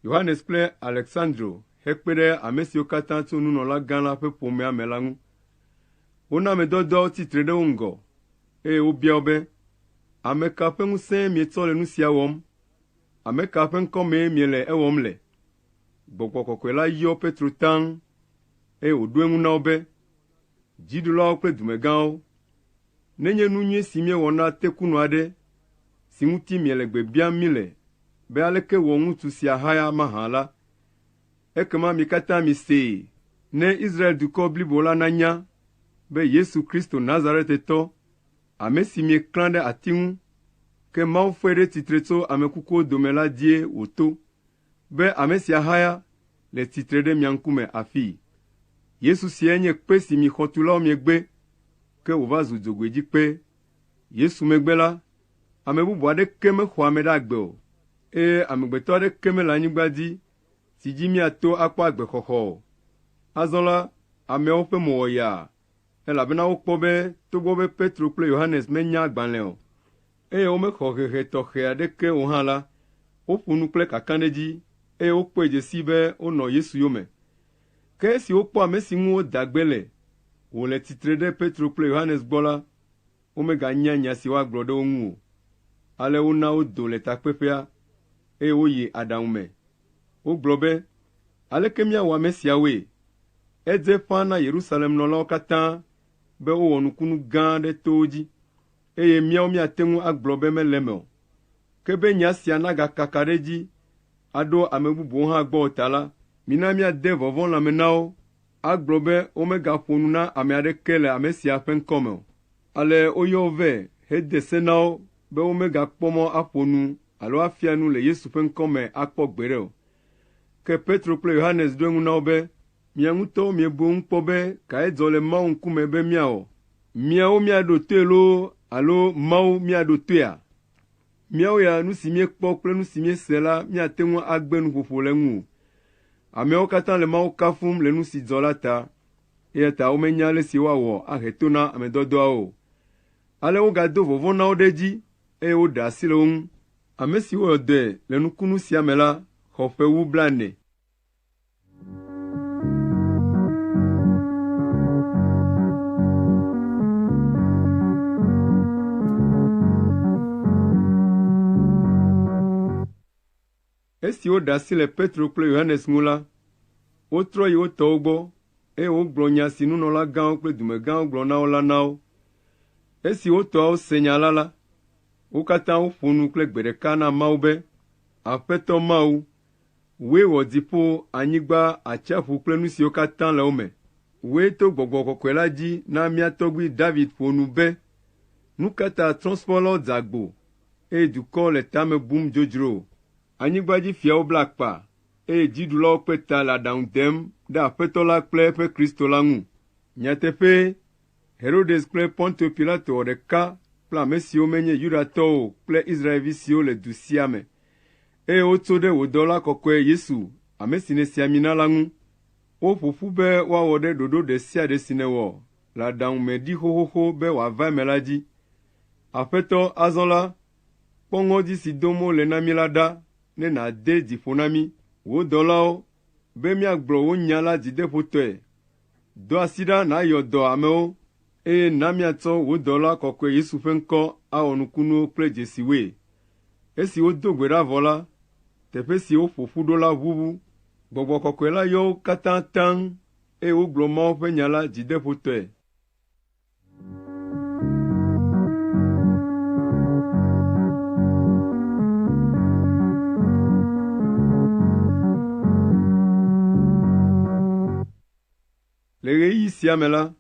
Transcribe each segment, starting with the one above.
Yohanes kple Aleksandro hekpe ɖe ame siwo katã tso nunɔlagã la ƒe ƒomea me la ŋu. Wona ame dɔdɔawo tsi tre ɖe wo ŋgɔ, eye wobia wo be, “Ame ka ƒe ŋusẽe mietsɔ le nu sia wɔm? Ame ka ƒe ŋkɔ mee miele ewɔm le?” Gbɔgbɔ Kɔkɔe la yɔ Petro taŋ, eye wòɖo eŋu na wo be, “Dziɖulawo kple dumegãwo, nenye nu nyui si míewɔ na tekunɔ aɖe si ŋuti miele gbe biam mí le be aleke wɔ ŋutsu sia haya mahã la, ekema mi katã misee ne Israel dukɔ blibo la nanya be Yesu Kristo Nazaretetɔ, ame si mieklã ɖe ati ŋu, ke Mawu fɔe ɖe tsitre tso ame kukuwo dome la dzie wòto be ame sia haya le tsitre ɖe mia ŋkume afii. Yesu siae nye kpe si mi xɔtulawo miegbe, ke wòva zu dzogoedzikpe. Yesu megbe la, ame bubu aɖeke mexɔa ame ɖe agbe o, eye amegbetɔ aɖeke mele anyigba dzi si dzi míato akpɔ agbexɔxɔ o. Azɔ la, ameawo ƒe mo wɔ yaa, elabena wokpɔ be togbɔ be Petro kple Yohanes menya agbalẽ o, eye womexɔ hehe tɔxɛ aɖeke o hã la, woƒo nu kple kakaɖedzi, eye wokpɔe dze sii be wonɔ Yesu yome. Ke esi wokpɔ ame si ŋu woda gbe le wòle tsitre ɖe Petro kple Yohanes gbɔ la, womeganya nya si woagblɔ ɖe wo ŋu o. Ale wona wodo le takpeƒea, eye woyi aɖaŋu me. Wogblɔ be, “Aleke míawɔ ame siawoe? Edze ƒãa na Yerusalemnɔlawo katã be wowɔ nukunu gã aɖe to wo dzi, eye míawo míate ŋu agblɔ be mele eme o. Ke be nya sia nagakaka ɖe edzi aɖo ame bubuwo hã gbɔ o ta la, mina míade vɔvɔ̃ lãme na wo agblɔ be womegaƒo nu na ame aɖeke le ame sia ƒe ŋkɔ me o. Ale woyɔ wo vɛ hede se na wo be womegakpɔ mɔ aƒo nu alo afia nu le Yesu ƒe ŋkɔ me akpɔ gbeɖe o. Ke Petro kple Yohanes ɖo eŋu na wo be, “Mia ŋutɔwo miebu eŋu kpɔ be kae dzɔ le Mawu ŋkume be míawɔ? Miawo míaɖo toe loo alo Mawu míaɖo toea? Míawo ya nu si míekpɔ kple nu si míese la míate ŋu agbe nuƒoƒo le eŋu o.” Ameawo katã le Mawu kafum le nu si dzɔ la ta, eya ta womenya ale si woawɔ ahe to na ame dɔdɔawo o. Ale wogado vɔvɔ̃ na wo ɖe edzi, eye woɖe asi le wo ŋu. Ame si wowɔ dɔe le nukunu sia me la xɔ ƒe wu blaene. Esi woɖe asi le Petro kple Yohanes ŋu la, wotrɔ yi wo tɔwo gbɔ, eye wogblɔ nya si nunɔlagãwo kple dumegãwo gblɔ na wo la na wo. Esi wo tɔawo se nya la la, wo katã woƒo nu kple gbe ɖeka na Mawu be, “Aƒetɔ Mawu, wòe wɔ dziƒo, anyigba, atsiaƒu kple nu siwo katã le wo me. Wòe to Gbɔgbɔ Kɔkɔe la dzi na mía tɔgbui David ƒo nu be, ‘Nu ka ta trɔ̃subɔlawo dze agbo, eye dukɔwo le ta me bum dzodzro? Anyigbadzifiawo bla akpa, eye dziɖulawo kpe ta le aɖaŋu dem ɖe Aƒetɔ la kple eƒe Kristo la ŋu.’ Nyateƒee, Herodes kple Pontio Pilato wɔ ɖeka kple ame siwo menye Yudatɔwo o kple Israelvi siwo le du sia me, eye wotso ɖe wò dɔla kɔkɔe Yesu, ame si nèsi ami na la ŋu. Woƒo ƒu be woawɔ ɖe ɖoɖo ɖe sia ɖe si nèwɔ le aɖaŋu me ɖi xoxoxo be wòava eme la dzi. Aƒetɔ, azɔ la, kpɔ ŋɔdzi si dom wole na mí la ɖa ne nàde dzi ƒo na mí, wò dɔlawo, be míagblɔ wò nya la dzideƒotɔe. Do asi ɖa nàyɔ dɔ amewo, eye na míatsɔ wò dɔla kɔkɔe Yesu ƒe ŋkɔ awɔ nukunuwo kple dzesiwoe.” Esi wodo gbe ɖa vɔ la, teƒe si woƒo ƒu ɖo la ʋuʋu. Gbɔgbɔ Kɔkɔe la yɔ wo katã taŋ, eye wogblɔ Mawu ƒe nya la dzideƒotɔe. Le ɣeyiɣi sia me la,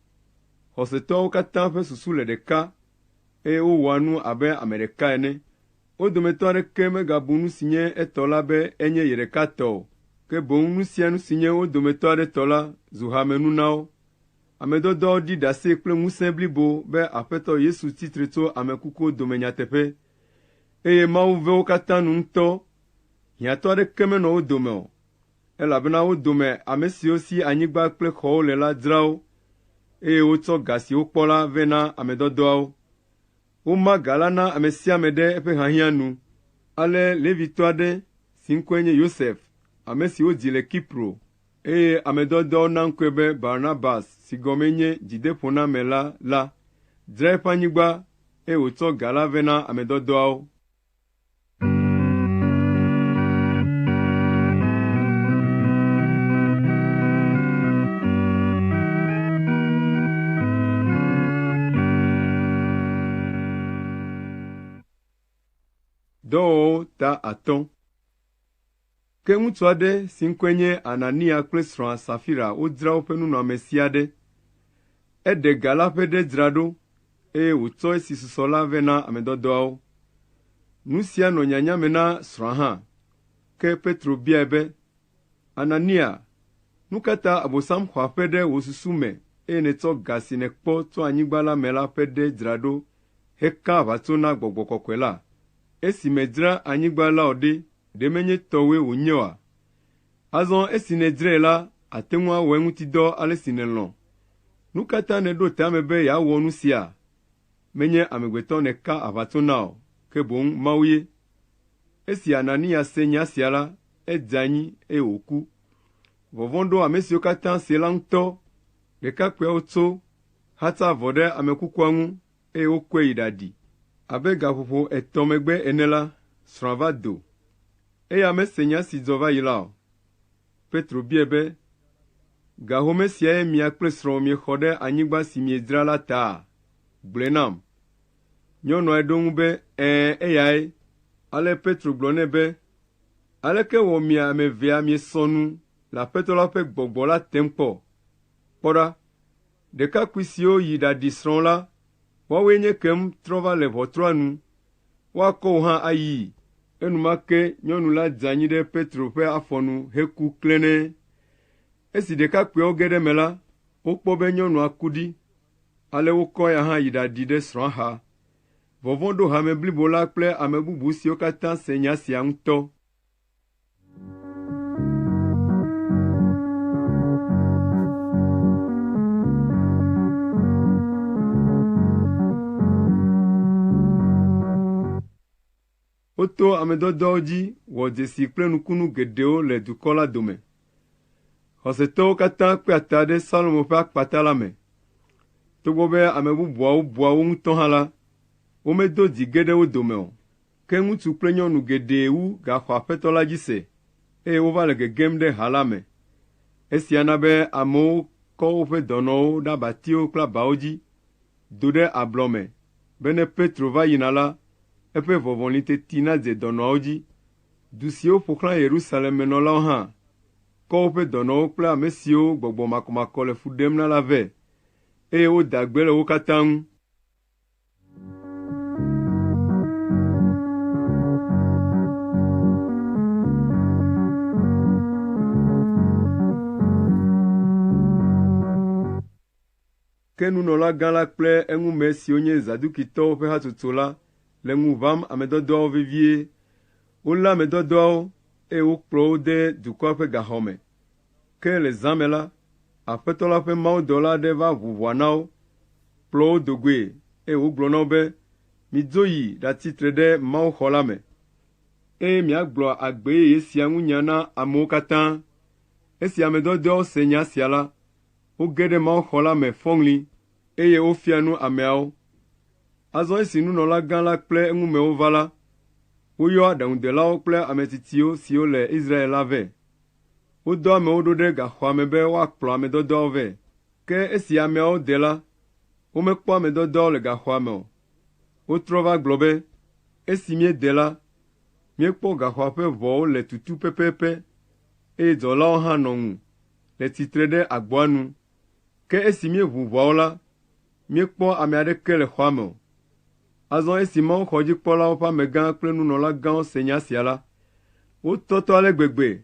xɔsetɔawo katã ƒe susu le ɖeka, eye wowɔa nu abe ame ɖeka ene. Wo dometɔ aɖeke megabu nu si nye etɔ la be enye ye ɖeka tɔ o, ke boŋ nu sia nu si nye wo dometɔ aɖe tɔ la zu hamenu na wo. Ame dɔdɔawo ɖi ɖase kple ŋusẽ blibo be Aƒetɔ Yesu tsi tre tso ame kukuwo dome nyateƒe, eye Mawu ve wo katã nu ŋutɔ. Hiãtɔ aɖeke menɔ wo dome o, elabena wo dome ame siwo si anyigba kple xɔwo le la dzra wo, eye wotsɔ ga si wokpɔ la vɛ na ame dɔdɔawo. Woma ga la na ame sia ame ɖe eƒe hiahiã nu. Ale Levitɔ aɖe si ŋkɔe nye Yosef, ame si wodzi le Kipro, eye ame dɔdɔawo na ŋkɔe be Barnabas si gɔmee nye dzideƒonamela la, dzra eƒe anyigba, eye wòtsɔ ga la vɛ na ame dɔdɔawo. Dɔwɔwɔwo ta atɔ̃. Ke ŋutsu aɖe si ŋkɔe nye Anania kple srɔ̃a Safira wodzra woƒe nunɔamesi aɖe. Eɖe ga la ƒe ɖe dzra ɖo, eye wòtsɔ esi susɔ la vɛ na ame dɔdɔawo. Nu sia nɔ nyanya me na srɔ̃a hã. Ke Petro biae be, “Anania, nu ka ta Abosam xɔ aƒe ɖe wò susu me eye nètsɔ ga si nèkpɔ tso anyigba la me la ƒe ɖe dzra ɖo heka aʋatso na Gbɔgbɔ Kɔkɔe la? Esi mèdzra anyigba la o ɖe, ɖe menye tɔwòe wònye oa? Azɔ esi nèdzrae la, àte ŋu awɔ eŋuti dɔ ale si nèlɔ̃. Nu ka ta nèɖo ta me be yeawɔ nu sia? Menye amegbetɔ nèka aʋatso na o, ke boŋ Mawu ye.” Esi Anania se nya sia la, edze anyi, eye wòku. Vɔvɔ̃ ɖo ame siwo katã see la ŋutɔ. Ɖekakpuiawo tso, xatsa avɔ ɖe ame kukua ŋu, eye wokɔe yi ɖaɖi. Abe gaƒoƒo etɔ̃ megbe ene la, srɔ̃a va do. Eya mese nya si dzɔ va yi la o. Petro biae be, “Ga home siae mia kple srɔ̃wò miexɔ ɖe anyigba si miedzra la taa? Gblɔe nam.” Nyɔnua ɖo eŋu be, “Ɛ̃, eyae.” Ale Petro gblɔ nɛ be, “Aleke wɔ mi ame evea miesɔ nu le Aƒetɔ la ƒe Gbɔgbɔ la tem kpɔ? Kpɔ ɖa, ɖekakpui siwo yi ɖaɖi srɔ̃wò la, woawoe nye ekem trɔ va le ʋɔtrua nu. Woakɔ wò hã ayii.” Enumake nyɔnu la dze anyi ɖe Petro ƒe afɔ nu heku klẽnee. Esi ɖekakpuiawo ge ɖe eme la, wokpɔ be nyɔnua ku ɖi. Ale wokɔ eya hã yi ɖaɖi ɖe srɔ̃a xa. Vɔvɔ̃ ɖo hame blibo la kple ame bubu siwo katã se nya sia ŋutɔ. Woto ame dɔdɔawo dzi wɔ dzesi kple nukunu geɖewo le dukɔ la dome. Xɔsetɔwo katã kpea ta ɖe Salomo ƒe akpata la me. Togbɔ be ame bubuawo bua wo ŋutɔ hã la, womedo dzi ge ɖe wo dome o. Ke ŋutsu kple nyɔnu geɖe wu gaxɔ Aƒetɔ la dzi se, eye wova le gegem ɖe ha la me. Esia na be amewo kɔ woƒe dɔnɔwo ɖe abatiwo kple abawo dzi do ɖe ablɔ me be ne Petro va yina la, eƒe vɔvɔli teti nadze dɔnɔawo dzi. Du siwo ƒo xlã Yerusalem me nɔlawo hã kɔ woƒe dɔnɔwo kple ame siwo gbɔgbɔ makɔmakɔ le fu ɖem na la vɛ, eye woda gbe le wo katã ŋu. Ke nunɔlagã la kple eŋume siwo nye Zadukitɔwo ƒe hatsotso la le ŋu ʋãm ame dɔdɔawo vevie. Wolé ame dɔdɔawo, eye wokplɔ wo de dukɔa ƒe gaxɔ me. Ke le zã me la, Aƒetɔ la ƒe mawudɔla aɖe va ʋu ʋɔa na wo, kplɔ wo do goe, eye wògblɔ na wo be, “Midzo yi ɖatsi tre ɖe mawuxɔ la me, eye miagblɔ agbe yeye sia ŋu nya na amewo katã.” Esi ame dɔdɔawo se nya sia la, Woge ɖe mawuxɔ la me fɔŋli, eye wofia nu ameawo. Azɔ esi nunɔlagã la kple eŋumewo va la, woyɔ aɖaŋudelawo kple ame tsitsiwo siwo le Israel la vɛ. Wodɔ amewo ɖo ɖe gaxɔa me be woakplɔ ame dɔdɔawo vɛ. Ke esi ameawo de la, womekpɔ ame dɔdɔawo le gaxɔa me o. Wotrɔ va gblɔ be, “Esi míede la, míekpɔ gaxɔa ƒe ʋɔwo le tutu pɛpɛpɛ, eye dzɔlawo hã nɔ ŋu le tsitre ɖe agboa nu. Ke esi míeʋu ʋɔawo la, míekpɔ ame aɖeke le xɔa me o.” Azɔ esi mawuxɔdzikpɔlawo ƒe amegã kple nunɔlagãwo se nya sia la, wotɔtɔ ale gbegbe,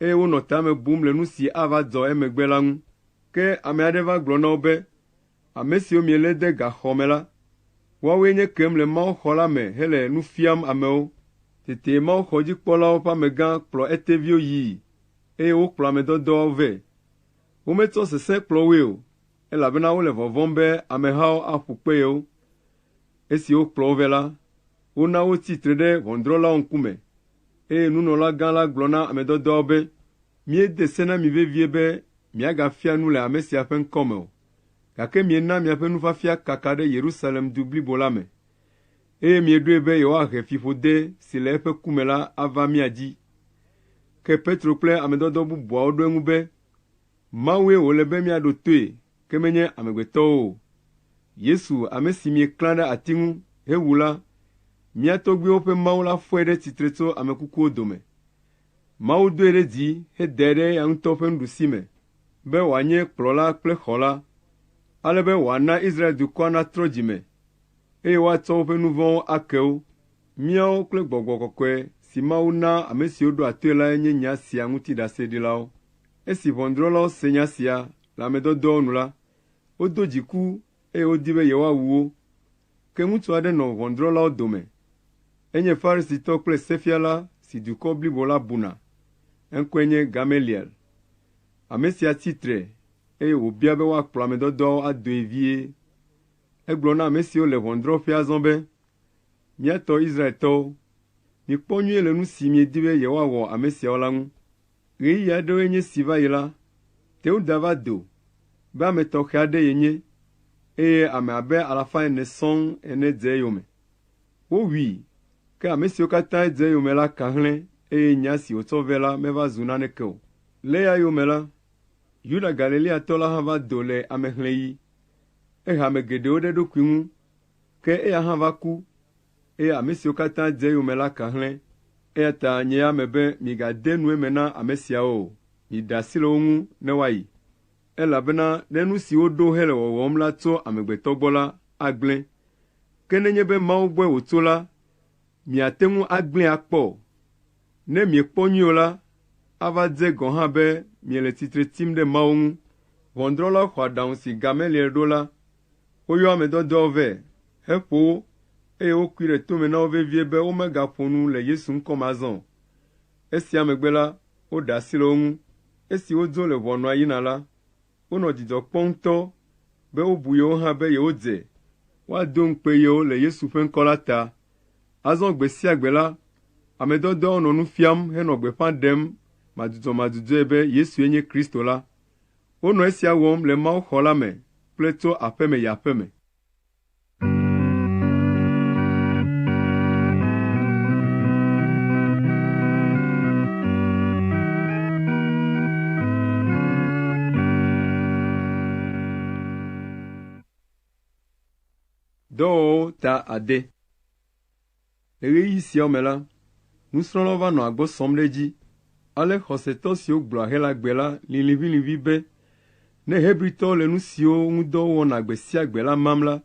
eye wonɔ ta me bum le nu si ava dzɔ emegbe la ŋu. Ke ame aɖe va gblɔ na wo be, “Ame siwo mielé de gaxɔ me la, woawoe nye kem le mawuxɔ la me hele nu fiam amewo.” Tete mawuxɔdzikpɔlawo ƒe amegã kplɔ eteviwo yii eye wokplɔ ame dɔdɔawo vɛ. Wometsɔ sesẽ kplɔ woe o, elabena wole vɔvɔ̃m be amehawo aƒu kpe yewo. Esi wokplɔ wo vɛ la, wona wotsi tre ɖe ʋɔnudrɔ̃lawo ŋkume. Eye nunɔlagã la gblɔ na ame dɔdɔawo be, “Míede se na mi vevie be miagafia nu le ame sia ƒe ŋkɔ me o, gake miena miaƒe nufiafia kaka ɖe Yerusalem du blibo la me, eye mieɖoe be yewoahe fiƒode si le eƒe ku me la ava mía dzi.” Ke Petro kple ame dɔdɔ bubuawo ɖo eŋu be, “Mawue wòle be míaɖo toe, ke menye amegbetɔwo o. Yesu, ame si mieklã ɖe ati ŋu hewu la, mía tɔgbuiwo ƒe Mawu la fɔe ɖe tsitre tso ame kukuwo dome. Mawu doe ɖe dzi hedae ɖe eya ŋutɔ ƒe nuɖusime be wòanye kplɔla kple xɔla, ale be wòana Israel dukɔa natrɔ dzi me, eye woatsɔ woƒe nu vɔ̃wo ake wo. Míawo kple Gbɔgbɔ Kɔkɔe si Mawu na ame siwo ɖoa toe lae nye nya sia ŋuti ɖaseɖilawo. Esi ʋɔnudrɔ̃lawo se nya sia le ame dɔdɔawo nu la, wodo dziku eye wodi be yewoawu wo. Ke ŋutsu aɖe nɔ ʋɔnudrɔ̃lawo dome. Enye Farisitɔ kple sefiala si dukɔ blibo la buna. Eŋkɔe nye Gamaliel. Ame sia tsi tre, eye wòbia be woakplɔ ame dɔdɔawo adoe vie. Egblɔ na ame siwo le ʋɔnudrɔ̃ƒea azɔ be, “Mía tɔ Israeltɔwo, mikpɔ nyuie le nu si miedi be yewoawɔ ame siawo la ŋu. Ɣeyiɣi aɖewoe nye esi va yi la, Teuda va do be ame tɔxɛ aɖe yenye, eye ame abe alafa ene sɔŋ ene dze eyome. Wowui, ke ame siwo katã dze eyome la ka hlẽ eye nya si wòtsɔ vɛ la meva zu naneke o. Le eya yome la, Yuda Galileatɔ la hã va do le amexlẽɣi. Ehe ame geɖewo ɖe eɖokui ŋu, ke eya hã va ku, eye ame siwo katã dze eyome la ka hlẽ. Eya ta nye ya mebe migade nu eme na ame siawo o, miɖe asi le wo ŋu ne woayi, elabena ne nu si woɖo hele wɔwɔm la tso amegbetɔ gbɔ la, agblẽ. Ke nenye be Mawu gbɔe wòtso la, miate ŋu agblẽe akpɔ o. Ne miekpɔ nyuie o la, ava dze gɔ̃ hã be miele tsitre tsim ɖe Mawu ŋu. Ʋɔnudrɔ̃lawo xɔ aɖaŋu si Gamaliel ɖo la. Woyɔ ame dɔdɔawo vɛ, heƒo wo, eye wokui ɖe tome na wo vevie be womegaƒo nu le Yesu ŋkɔ me azɔ o. Esia megbe la, woɖe asi le wo ŋu. Esi wodzo le ʋɔnua yina la, wonɔ dzidzɔ kpɔm ŋutɔ be wobu yewo hã be yewodze woado ŋukpe yewo le Yesu ƒe ŋkɔ la ta. Azɔ gbe sia gbe la, ame dɔdɔawo nɔ nu fiam henɔ gbeƒã ɖem madzudzɔmadzudzɔe be Yesue nye Kristo la. Wonɔ esia wɔm le mawuxɔ la me kple tso aƒe me yi aƒe me. Dɔwɔwɔwo ta ade. Le ɣeyiɣi siawo me la, nusrɔ̃lawo va nɔ agbɔ sɔm ɖe edzi. Ale xɔsetɔ siwo gblɔa Helagbe la lĩ liʋĩliʋĩ be, ne Hebritɔwo le nu siwo ŋu dɔ wowɔna gbe sia gbe la mam la,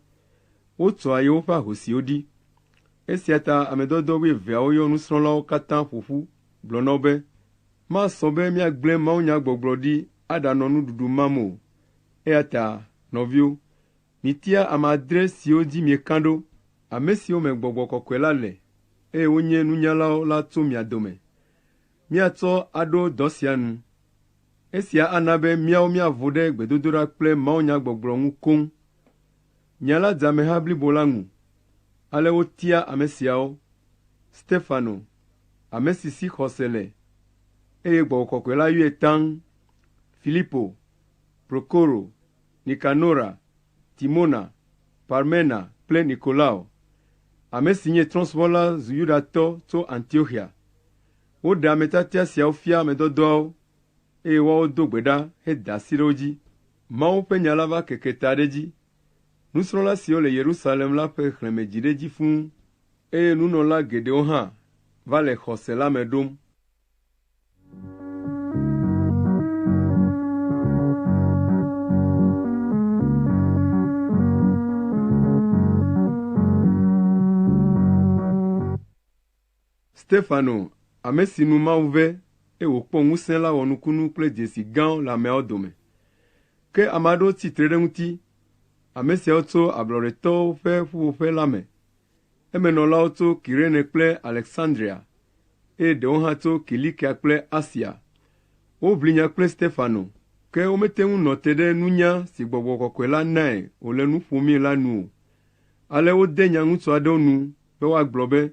wotsɔa yewoƒe ahosiwo ɖi. Esia ta ame dɔdɔ wuieveawo yɔ nusrɔ̃lawo katã ƒo ƒu gblɔ na wo be, “Masɔ be míagblẽ mawunyagbɔgblɔ ɖi aɖanɔ nuɖuɖu mam o. Eya ta, nɔviwo, Mitia ame adre siwo dzi mieka ɖo, ame siwo me Gbɔgbɔ Kɔkɔe la le, eye wonye nunyalawo la tso mia dome, míatsɔ aɖo dɔ sia nu. Esia ana be míawo míavo ɖe gbedodoɖa kple mawunyagbɔgblɔ ŋu koŋ. Nya la dze ameha blibo la ŋu, ale wotia ame siawo: Stefano, ame si si xɔse le, eye Gbɔgbɔ Kɔkɔe la yɔe taŋ, Filipo, Prokoro, Nikanora, Timona, Parmena kple Nikolao, ame si nye trɔ̃subɔla zu Yudatɔ tso Antioxia. Woɖe ame tiatia siawo fia ame dɔdɔawo, eye woawo do gbe ɖa heda asi ɖe wo dzi. Mawu ƒe nya la va keke ta ɖe edzi. Nusrɔ̃la siwo le Yerusalem la ƒe xexlẽme dzi ɖe edzi fũu, eye nunɔla geɖewo hã va le xɔse la me ɖom. Stefano, ame si nu Mawu ve, eye wòkpɔ ŋusẽ la wɔ nukunu kple dzesi gãwo le ameawo dome. Ke ame aɖewo tsi tre ɖe eŋuti. Ame siawo tso ablɔɖetɔwo ƒe ƒuƒoƒe la me. Emenɔlawo tso Kirene kple Aleksandria, eye ɖewo hã tso Kilikia kple Asia. Woʋli nya kple Stefano, ke womete ŋu nɔ te ɖe nunya si Gbɔgbɔ Kɔkɔe la nae wòle nu ƒomii la nu o. Ale wode nya ŋutsu aɖewo nu be woagblɔ be,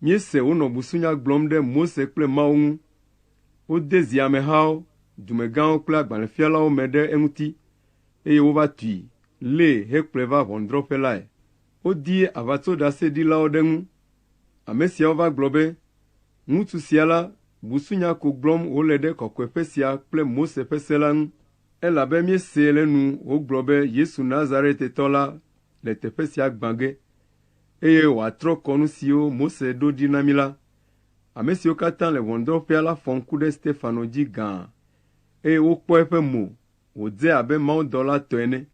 Míese wonɔ busunya gblɔm ɖe Mose kple Mawu ŋu. Wode zi amehawo, dumegãwo kple agbalẽfialawo me ɖe eŋuti, eye wova tui, lée hekplɔe va ʋɔnudrɔ̃ƒe lae. Wodi aʋatsoɖaseɖilawo ɖe eŋu. Ame siawo va gblɔ be, “Ŋutsu sia la, busunya ko gblɔm wòle ɖe kɔkɔeƒe sia kple Mose ƒe se la ŋu, elabe míesee le enu wògblɔ be Yesu Nazaretetɔ la le teƒe sia gbã ge, eye wòatrɔ kɔnu siwo Mose ɖo ɖi na mí la.” Ame siwo katã le ʋɔnudrɔ̃ƒea la fɔ ŋku ɖe Stefano dzi gãa, eye wokpɔ eƒe mo wòdze abe mawudɔla tɔ ene.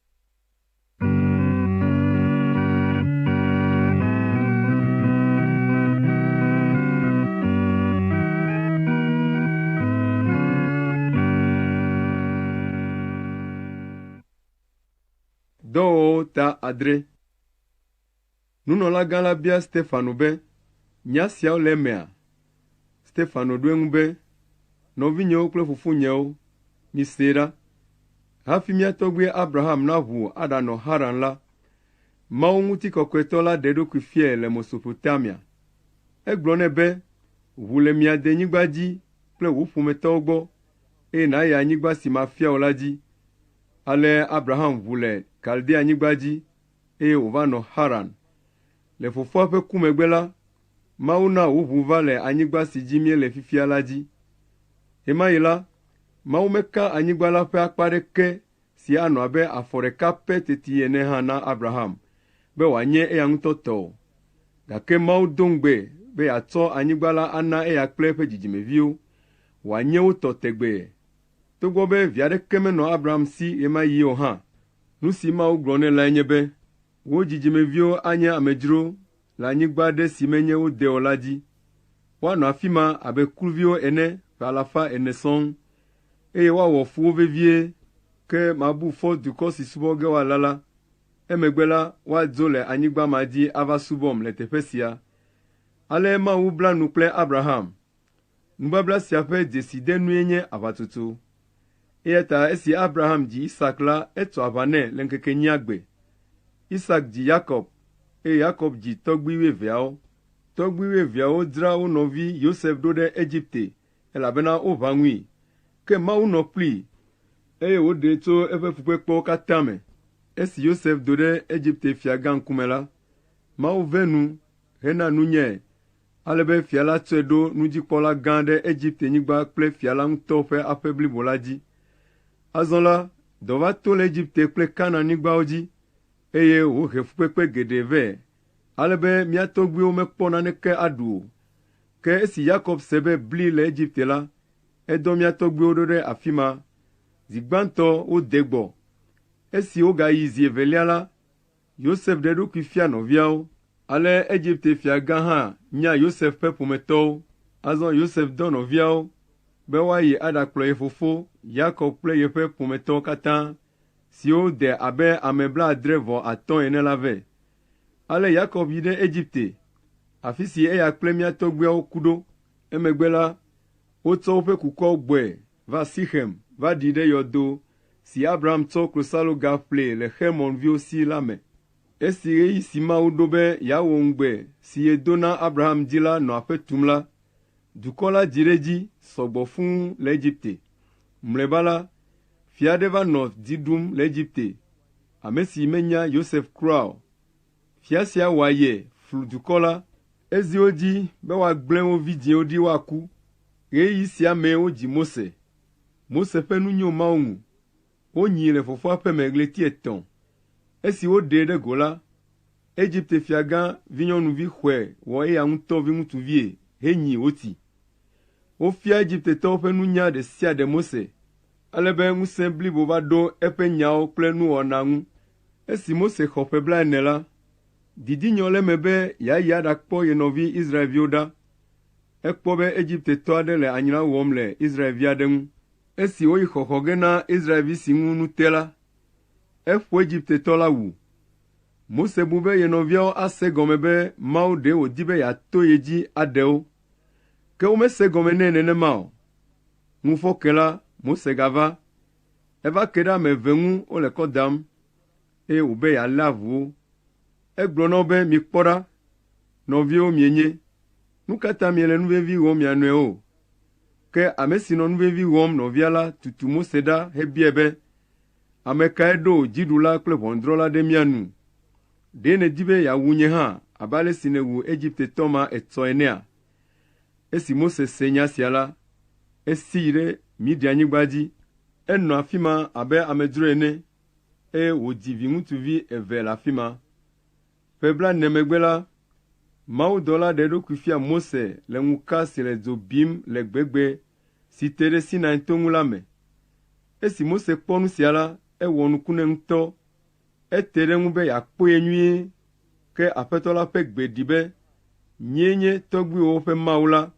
Dɔwɔwɔwo ta adre. Nunɔlagã la bia Stefano be, “Nya siawo le emea?” Stefano ɖo eŋu be, “Nɔvinyewo kple fofonyewo, misee ɖa. Hafi mía tɔgbui Abraham naʋu aɖanɔ Haran la, Mawu Ŋutikɔkɔetɔ la ɖe eɖokui fiae le Mesopotamia. Egblɔ nɛ be, ‘Ʋu le mia denyigba dzi kple wò ƒometɔwo gbɔ, eye nàyi anyigba si mafia wò la dzi.’ Ale Abraham ʋu le Kaldeanyigba dzi, eye wòva nɔ Haran. Le fofoa ƒe ku megbe la, Mawu na wòʋu va le anyigba si dzi míele fifia la dzi. Ɣe ma ɣi la, Mawu meka anyigba la ƒe akpa aɖeke si anɔ abe afɔ ɖeka pɛ teti ene hã na Abraham be wòanye eya ŋutɔ tɔ o. Gake Mawu do ŋugbe be yeatsɔ anyigba la ana eya kple eƒe dzidzimeviwo wòanye wo tɔ tegbee, togbɔ be vi aɖeke menɔ Abraham si ɣe ma ɣi o hã. Nu si Mawu gblɔ nɛ lae nye be, ‘Wò dzidzimeviwo anye amedzro le anyigba aɖe si menye wo de o la dzi. Woanɔ afi ma abe kluviwo ene ƒe alafa ene sɔŋ, eye woawɔ fu wo vevie. Ke mabu fɔ dukɔ si subɔ ge woala la. Emegbe la, woadzo le anyigba ma dzi ava subɔm le teƒe sia.’ Ale Mawu bla nu kple Abraham. Nubabla sia ƒe dzesidenue nye aʋatsotso. Eya ta esi Abraham dzi Isak la, etso aʋa nɛ le ŋkeke enyia gbe. Isak dzi Yakob, eye Yakob dzi tɔgbui wuieveawo. Tɔgbui wuieveawo dzra wo nɔvi Yosef ɖo ɖe Egipte, elabena woʋã ŋui. Ke Mawu nɔ kplii, eye wòɖee tso eƒe fukpekpewo katã me. Esi Yosef do ɖe Egipte fiagã ŋkume la, Mawu ve nu hena nunyae ale be fia la tsɔe ɖo nudzikpɔla gã ɖe Egiptenyigba kple fia la ŋutɔ ƒe aƒe blibo la dzi. Azɔ la, dɔ va to le Egipte kple Kanaanyigbawo dzi, eye wòhe fukpekpe geɖe vɛ, ale be mía tɔgbuiwo mekpɔ naneke aɖu o. Ke esi Yakob se be bli le Egipte la, edɔ mía tɔgbuiwo ɖo ɖe afi ma. Zi gbãtɔ wode gbɔ. Esi wogayi zi evelia la, Yosef ɖe eɖokui fia nɔviawo. Ale Egipte fiagã hã nya Yosef ƒe ƒometɔwo. Azɔ Yosef dɔ nɔviawo be woayi aɖakplɔ ye fofo, Yakob kple yeƒe ƒometɔwo katã, siwo de abe ame blaadre-vɔ-atɔ̃ ene la vɛ. Ale Yakob yi ɖe Egipte, afi si eya kple mía tɔgbuiawo ku ɖo. Emegbe la, wotsɔ woƒe kukuawo gbɔe va Sixem va ɖi ɖe yɔdo si Abraham tsɔ klosaloga ƒlee le Xermon viwo si la me. Esi ɣeyiɣi si Mawu ɖo be yeawɔ ŋugbe si yedo na Abraham dzi la nɔ aƒe tum la, dukɔ la dzi ɖe edzi sɔ gbɔ fũu le Egipte. Mlɔeba la, fia aɖe va nɔ dzi ɖum le Egipte, ame si menya Yosef kura o. Fia sia wɔ aye flu dukɔ la. Ezi wo dzi be woagblẽ wo vidzĩwo ɖi woaku. Ɣeyiɣi sia mee wodzi Mose. Mose ƒe nu nyo Mawu ŋu. Wonyii le fofoa ƒe me ɣleti etɔ̃. Esi woɖee ɖe go la, Egipte fiagã vinyɔnuvi xɔe wɔ eya ŋutɔ viŋutsuvie henyii wòtsi. Wofia Egiptetɔwo ƒe nunya ɖe sia ɖe Mose, ale be ŋusẽ blibo va ɖo eƒe nyawo kple nuwɔna ŋu. Esi Mose xɔ ƒe blaene la, didi nyɔ le eme be yeayi aɖakpɔ ye nɔvi Israelviwo ɖa. Ekpɔ be Egiptetɔ aɖe le anyra wɔm le Israelvi aɖe ŋu. Esi wòyi xɔxɔ ge na Israelvi si ŋu nu te la, eƒo Egiptetɔ la wu. Mose bu be ye nɔviawo ase egɔme be Mawu ɖe wòdi be yeato ye dzi aɖe wo. Ke womese egɔme nɛ nenema o. Ŋufɔke la, Mose gava. Eva ke ɖe ame eve ŋu wole kɔ dam, eye wòbe yealé avu wo. Egblɔ na wo be, “Mikpɔ ɖa, nɔviwo mienye. “Nu ka ta miele nuvevi wɔm mia nɔewo?” Ke ame si nɔ nuvevi wɔm nɔvia la tutu Mose ɖa hebiae be, “Ame kae ɖo wò dziɖula kple ʋɔnudrɔ̃la ɖe mía nu? Ɖe nèdi be yeawu nye hã abe ale si nèwu Egiptetɔ ma etsɔ enea?” Esi Mose se nya sia la, esi yi ɖe Midianyigba dzi. Enɔ afi ma abe amedzro ene, eye wòdzi viŋutsuvi eve le afi ma. Ƒe blaene megbe la, mawudɔla ɖe eɖokui fia Mose le ŋuka si le dzo bim le gbegbe si te ɖe Sinai to ŋu la me. Esi Mose kpɔ nu sia la, ewɔ nuku nɛ ŋutɔ. Ete ɖe eŋu be yeakpɔe nyuie, ke Aƒetɔ la ƒe gbe ɖi be, “Nyee nye tɔgbuiwòwo ƒe Mawu la,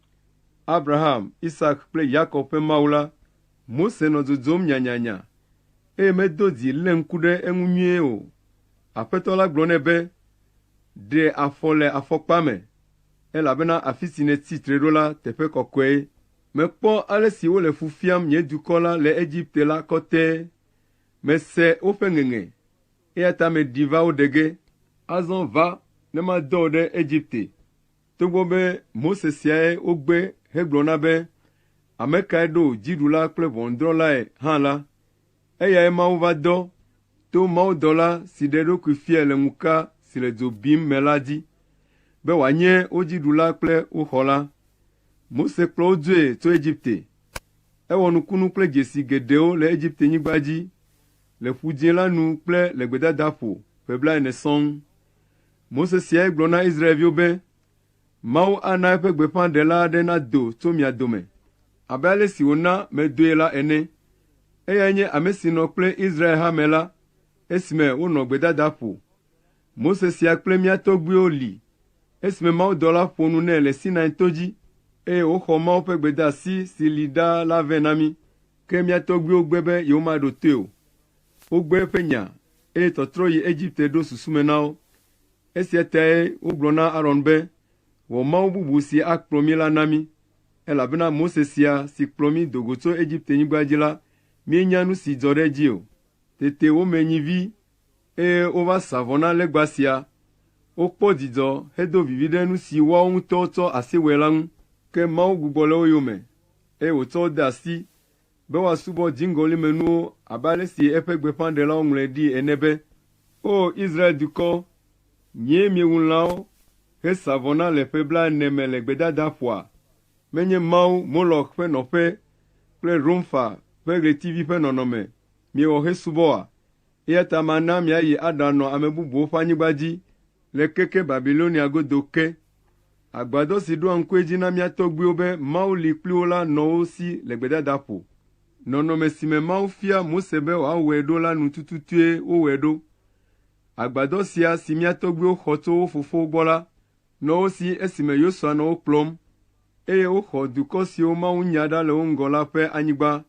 Abraham, Isak kple Yakob ƒe Mawu la.” Mose nɔ dzodzom nyanyanya, eye medo dzi lé ŋku ɖe eŋu nyuie o. Aƒetɔ la gblɔ nɛ be, “Ɖe afɔ le afɔkpa me, elabena afi si nètsi tre ɖo la teƒe kɔkɔe. Mekpɔ ale si wole fu fiam nye dukɔ la le Egipte la kɔtɛe. Mese woƒe ŋeŋe, eya ta meɖi va wo ɖe ge. Azɔ va ne madɔ wò ɖe Egipte.” Togbɔ be Mose siae wogbe hegblɔ na be, “Ame kae ɖo wò dziɖula kple ʋɔnudrɔ̃lae?” hã la, eyae Mawu va dɔ to mawudɔla si ɖe eɖokui fiae le ŋuka si le dzo bim me la dzi, be wòanye wo dziɖula kple wo xɔla. Mose kplɔ wo dzoe tso Egipte. Ewɔ nukunu kple dzesi geɖewo le Egiptenyigba dzi, le Ƒu Dzĩ la nu kple le gbedadaƒo ƒe blaene sɔŋ. Mose siae gblɔ na Israelviwo be, “Mawu ana eƒe gbeƒãɖela aɖe nado tso mia dome abe ale si wòna medoe la ene. Eyae nye ame si nɔ kple Israel hame la esime wonɔ gbedadaƒo. Mose sia kple mía tɔgbuiwo li esime mawudɔla ƒo nu nɛ le Sinai to dzi, eye wòxɔ Mawu ƒe gbedeasi si li ɖaa la vɛ na mí. Ke mía tɔgbuiwo gbe be yewomaɖo toe o. Wogbe eƒe nya, eye tɔtrɔ yi Egipte ɖo susu me na wo. Esia tae wogblɔ na Aron be, ‘Wɔ mawu bubu si akplɔ mí la na mí, elabena Mose sia si kplɔ mí do go tso Egiptenyigba dzi la, míenya nu si dzɔ ɖe edzi o.’ Tete wome nyivi, eye wova sa vɔ na legba sia. Wokpɔ dzidzɔ hedo vivi ɖe nu si woawo ŋutɔwo tsɔ asi wɔe la ŋu. Ke Mawu gbugbɔ le wo yome, eye wòtsɔ wo de asi be woasubɔ dziŋgɔlimenuwo abe ale si eƒe gbeƒãɖelawo ŋlɔe ɖi ene be, “O Israel dukɔ, nyee miewu lãwo hesa vɔ na le ƒe blaene me le gbedadaƒoa? Menye mawu Molox ƒe nɔƒe kple Romfa ƒe ɣletivi ƒe nɔnɔme miewɔ hesubɔ oa? Eya ta mana miayi aɖanɔ ame bubuwo ƒe anyigba dzi le keke Babilonia godo ke. Agbadɔ si ɖoa ŋku edzi na mía tɔgbuiwo be Mawu li kpli wo la nɔ wo si le gbedadaƒo. Nɔnɔme si me Mawu fia Mose be wòawɔe ɖo la nu tututue wowɔe ɖo. Agbadɔ sia si mía tɔgbuiwo xɔ tso wo fofowo gbɔ la nɔ wo si esime Yosua nɔ wo kplɔm, eye woxɔ dukɔ siwo Mawu nya ɖa le wo ŋgɔ la ƒe anyigba.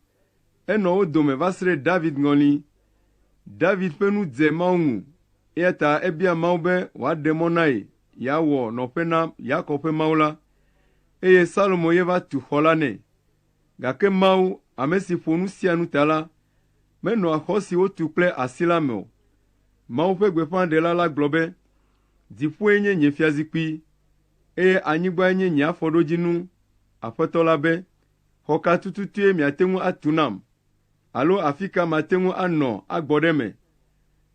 Enɔ wo dome va se ɖe David ŋɔli. David ƒe nu dze Mawu ŋu, eya ta ebia Mawu be wòaɖe mɔ na ye yeawɔ nɔƒe na Yakob ƒe Mawu la, eye Salomo ye va tu xɔ la nɛ. Gake Mawu, ame si ƒo nu sia nu ta la, menɔa xɔ si wotu kple asi la me o. Mawu ƒe gbeƒãɖela la gblɔ be, “Dziƒoe nye nye fiazikpui, eye anyigbae nye nye afɔɖodzinu.” Aƒetɔ la be, “Xɔ ka tututue miate ŋu atu nam? Alo afi ka mate ŋu anɔ agbɔ ɖe eme?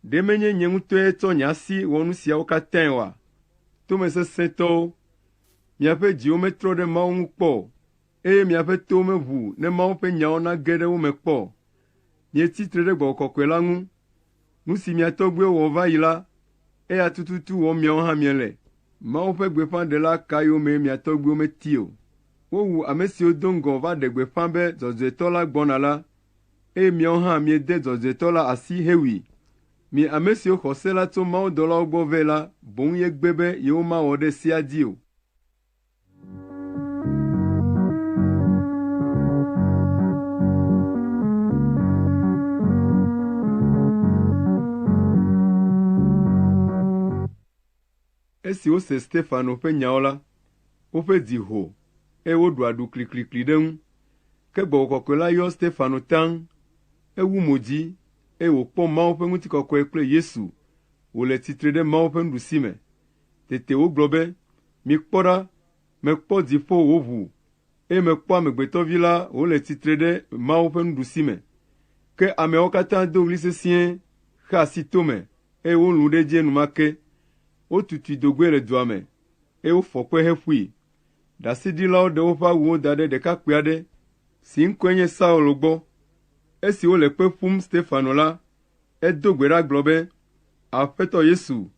Ɖe menye nye ŋutɔe tsɔ nye asi wɔ nu siawo katãe oa? Tomesesẽtɔwo, miaƒe dziwo metrɔ ɖe Mawu ŋu kpɔ o, eye miaƒe towo meʋu ne Mawu ƒe nyawo nage ɖe wo me kpɔ o. Mietsi tre ɖe Gbɔgbɔ Kɔkɔe la ŋu. Nu si mia tɔgbuiwo wɔ va yi la, eya tututu wɔm miawo hã miele. Mawu ƒe gbeƒãɖela ka yomee mia tɔgbuiwo meti o? Wowu ame siwo do ŋgɔ va ɖe gbeƒã be Dzɔdzɔetɔ la gbɔna la, eye miawo hã miede Dzɔdzɔetɔ la asi hewui. Mi ame siwo xɔ se la tso mawudɔlawo gbɔ vɛ la boŋ ye gbe be yewomawɔ ɖe sea dzi o. Esi wose Stefano ƒe nyawo la, woƒe dzi ho, eye woɖu aɖu kliklikli ɖe eŋu. Ke Gbɔgbɔ Kɔkɔe la yɔ Stefano taŋ. Ewu mo dzi, eye wòkpɔ Mawu ƒe ŋutikɔkɔe kple Yesu wòle tsitre ɖe Mawu ƒe nuɖusime. Tete wògblɔ be, “Mikpɔ ɖa, Mekpɔ dziƒo wòʋu eye mekpɔ Amegbetɔ Vi la wòle tsitre ɖe Mawu ƒe nuɖusime.” Ke ameawo katã do ɣli sesĩe, xe asi tome, eye wolũ ɖe edzi enumake. Wotutui do goe le dua me, eye wofɔ kpe heƒui. Ɖaseɖilawo ɖe woƒe awuwo da ɖe ɖekakpui aɖe si ŋkɔe nye Saulo gbɔ. Esi wole kpe ƒum Stefano la, edo gbe ɖa gblɔ be, “Aƒetɔ Yesu,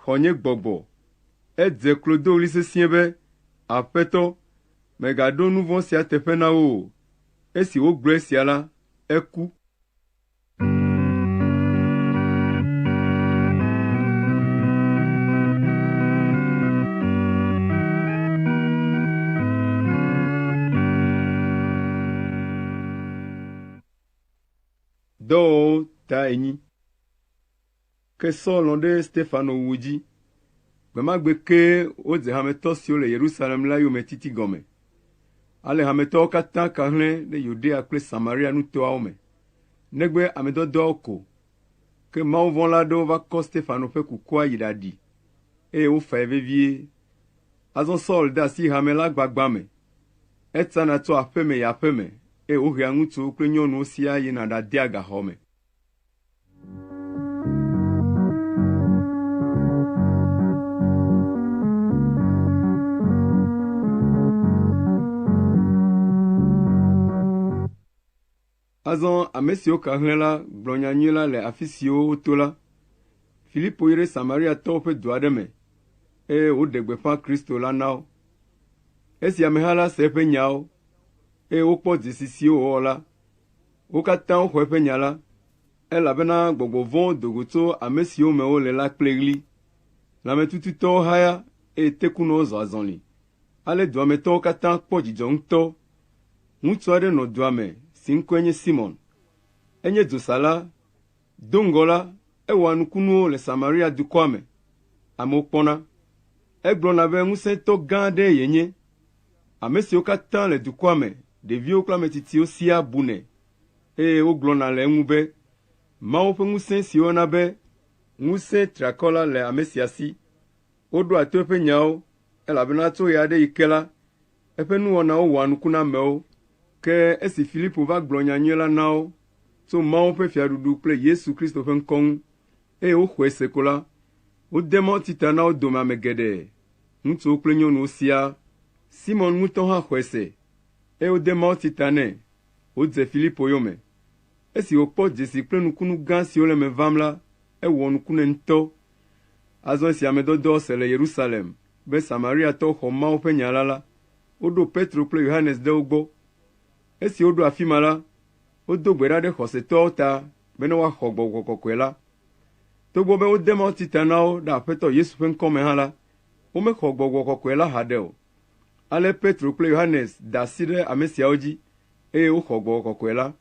xɔ nye gbɔgbɔ.” Edze klo do ɣli sesĩe be, “Aƒetɔ, mègaɖo nu vɔ̃ sia teƒe na wo o.” Esi wògblɔ esia la, eku. Dɔwɔwɔwo ta enyi. Ke Saul lɔ̃ ɖe Stefano wuwu dzi. Gbe ma gbe kee wodze hametɔ siwo le Yerusalem la yome titi gɔme. Ale hametɔwo katã ka hlẽ ɖe Yudea kple Samaria nutoawo me, negbe ame dɔdɔawo ko. Ke mawuvɔ̃la aɖewo va kɔ Stefano ƒe kukua yi ɖaɖi, eye wofae vevie. Azɔ Saul de asi hame la gbagbã me. Etsana tso aƒe me yi aƒe me, eye wòhea ŋutsuwo kple nyɔnuwo siaa yina ɖadea gaxɔ me. Azɔ ame siwo ka hlẽ la gblɔ nyanyui la le afi siwo woto la. Filipo yi ɖe Samariatɔwo ƒe du aɖe me, eye wòɖe gbeƒã Kristo la na wo. Esi ameha la se eƒe nyawo, eye wokpɔ dzesi siwo wòwɔ la, wo katã woxɔ eƒe nya la, elabena gbɔgbɔ vɔ̃wo do go tso ame siwo me wole la kple ɣli. Lãmetututɔwo haya, eye tekunɔwo zɔ azɔli. Ale dua me tɔwo katã kpɔ dzidzɔ ŋutɔ. Ŋutsu aɖe nɔ dua me si ŋkɔe nye Simɔn. Enye dzosala. Do ŋgɔ la, ewɔa nukunuwo le Samaria dukɔa me. Amewo kpɔna. Egblɔna be ŋusẽtɔ gã aɖee yenye. Ame siwo katã le dukɔa me, ɖeviwo kple ame tsitsiwo siaa bunɛ, eye wogblɔna le eŋu be, Mawu ƒe ŋusẽ si woyɔna be ŋusẽ triakɔ la le ame sia si. Woɖoa to eƒe nyawo, elabena tso ɣe aɖe ɣi ke la, eƒe nuwɔnawo wɔa nuku na amewo. Ke esi Filipo va gblɔ nyanyui la na wo tso Mawu ƒe fiaɖuɖu kple Yesu Kristo ƒe ŋkɔ ŋu, eye woxɔe se ko la, wode mawutsi ta na wo dome ame geɖe, ŋutsuwo kple nyɔnuwo siaa. Simɔn ŋutɔ hã xɔe se, eye wode mawutsi ta nɛ wòdze Filipo yome. Esi wòkpɔ dzesi kple nukunu gã siwo le eme vam la, ewɔ nuku nɛ ŋutɔ. Azɔ esi ame dɔdɔawo se le Yerusalem be Samariatɔwo xɔ Mawu ƒe nya la la, woɖo Petro kple Yohanes ɖe wo gbɔ. Esi woɖo afi ma la, wodo gbe ɖa ɖe xɔsetɔawo ta bene woaxɔ Gbɔgbɔ Kɔkɔe la. Togbɔ be wode mawutsi ta na wo ɖe Aƒetɔ Yesu ƒe ŋkɔ me hã la, womexɔ Gbɔgbɔ Kɔkɔe la haɖe o. Ale Petro kple Yohanes da asi ɖe ame siawo dzi, eye woxɔ Gbɔgbɔ Kɔkɔe la.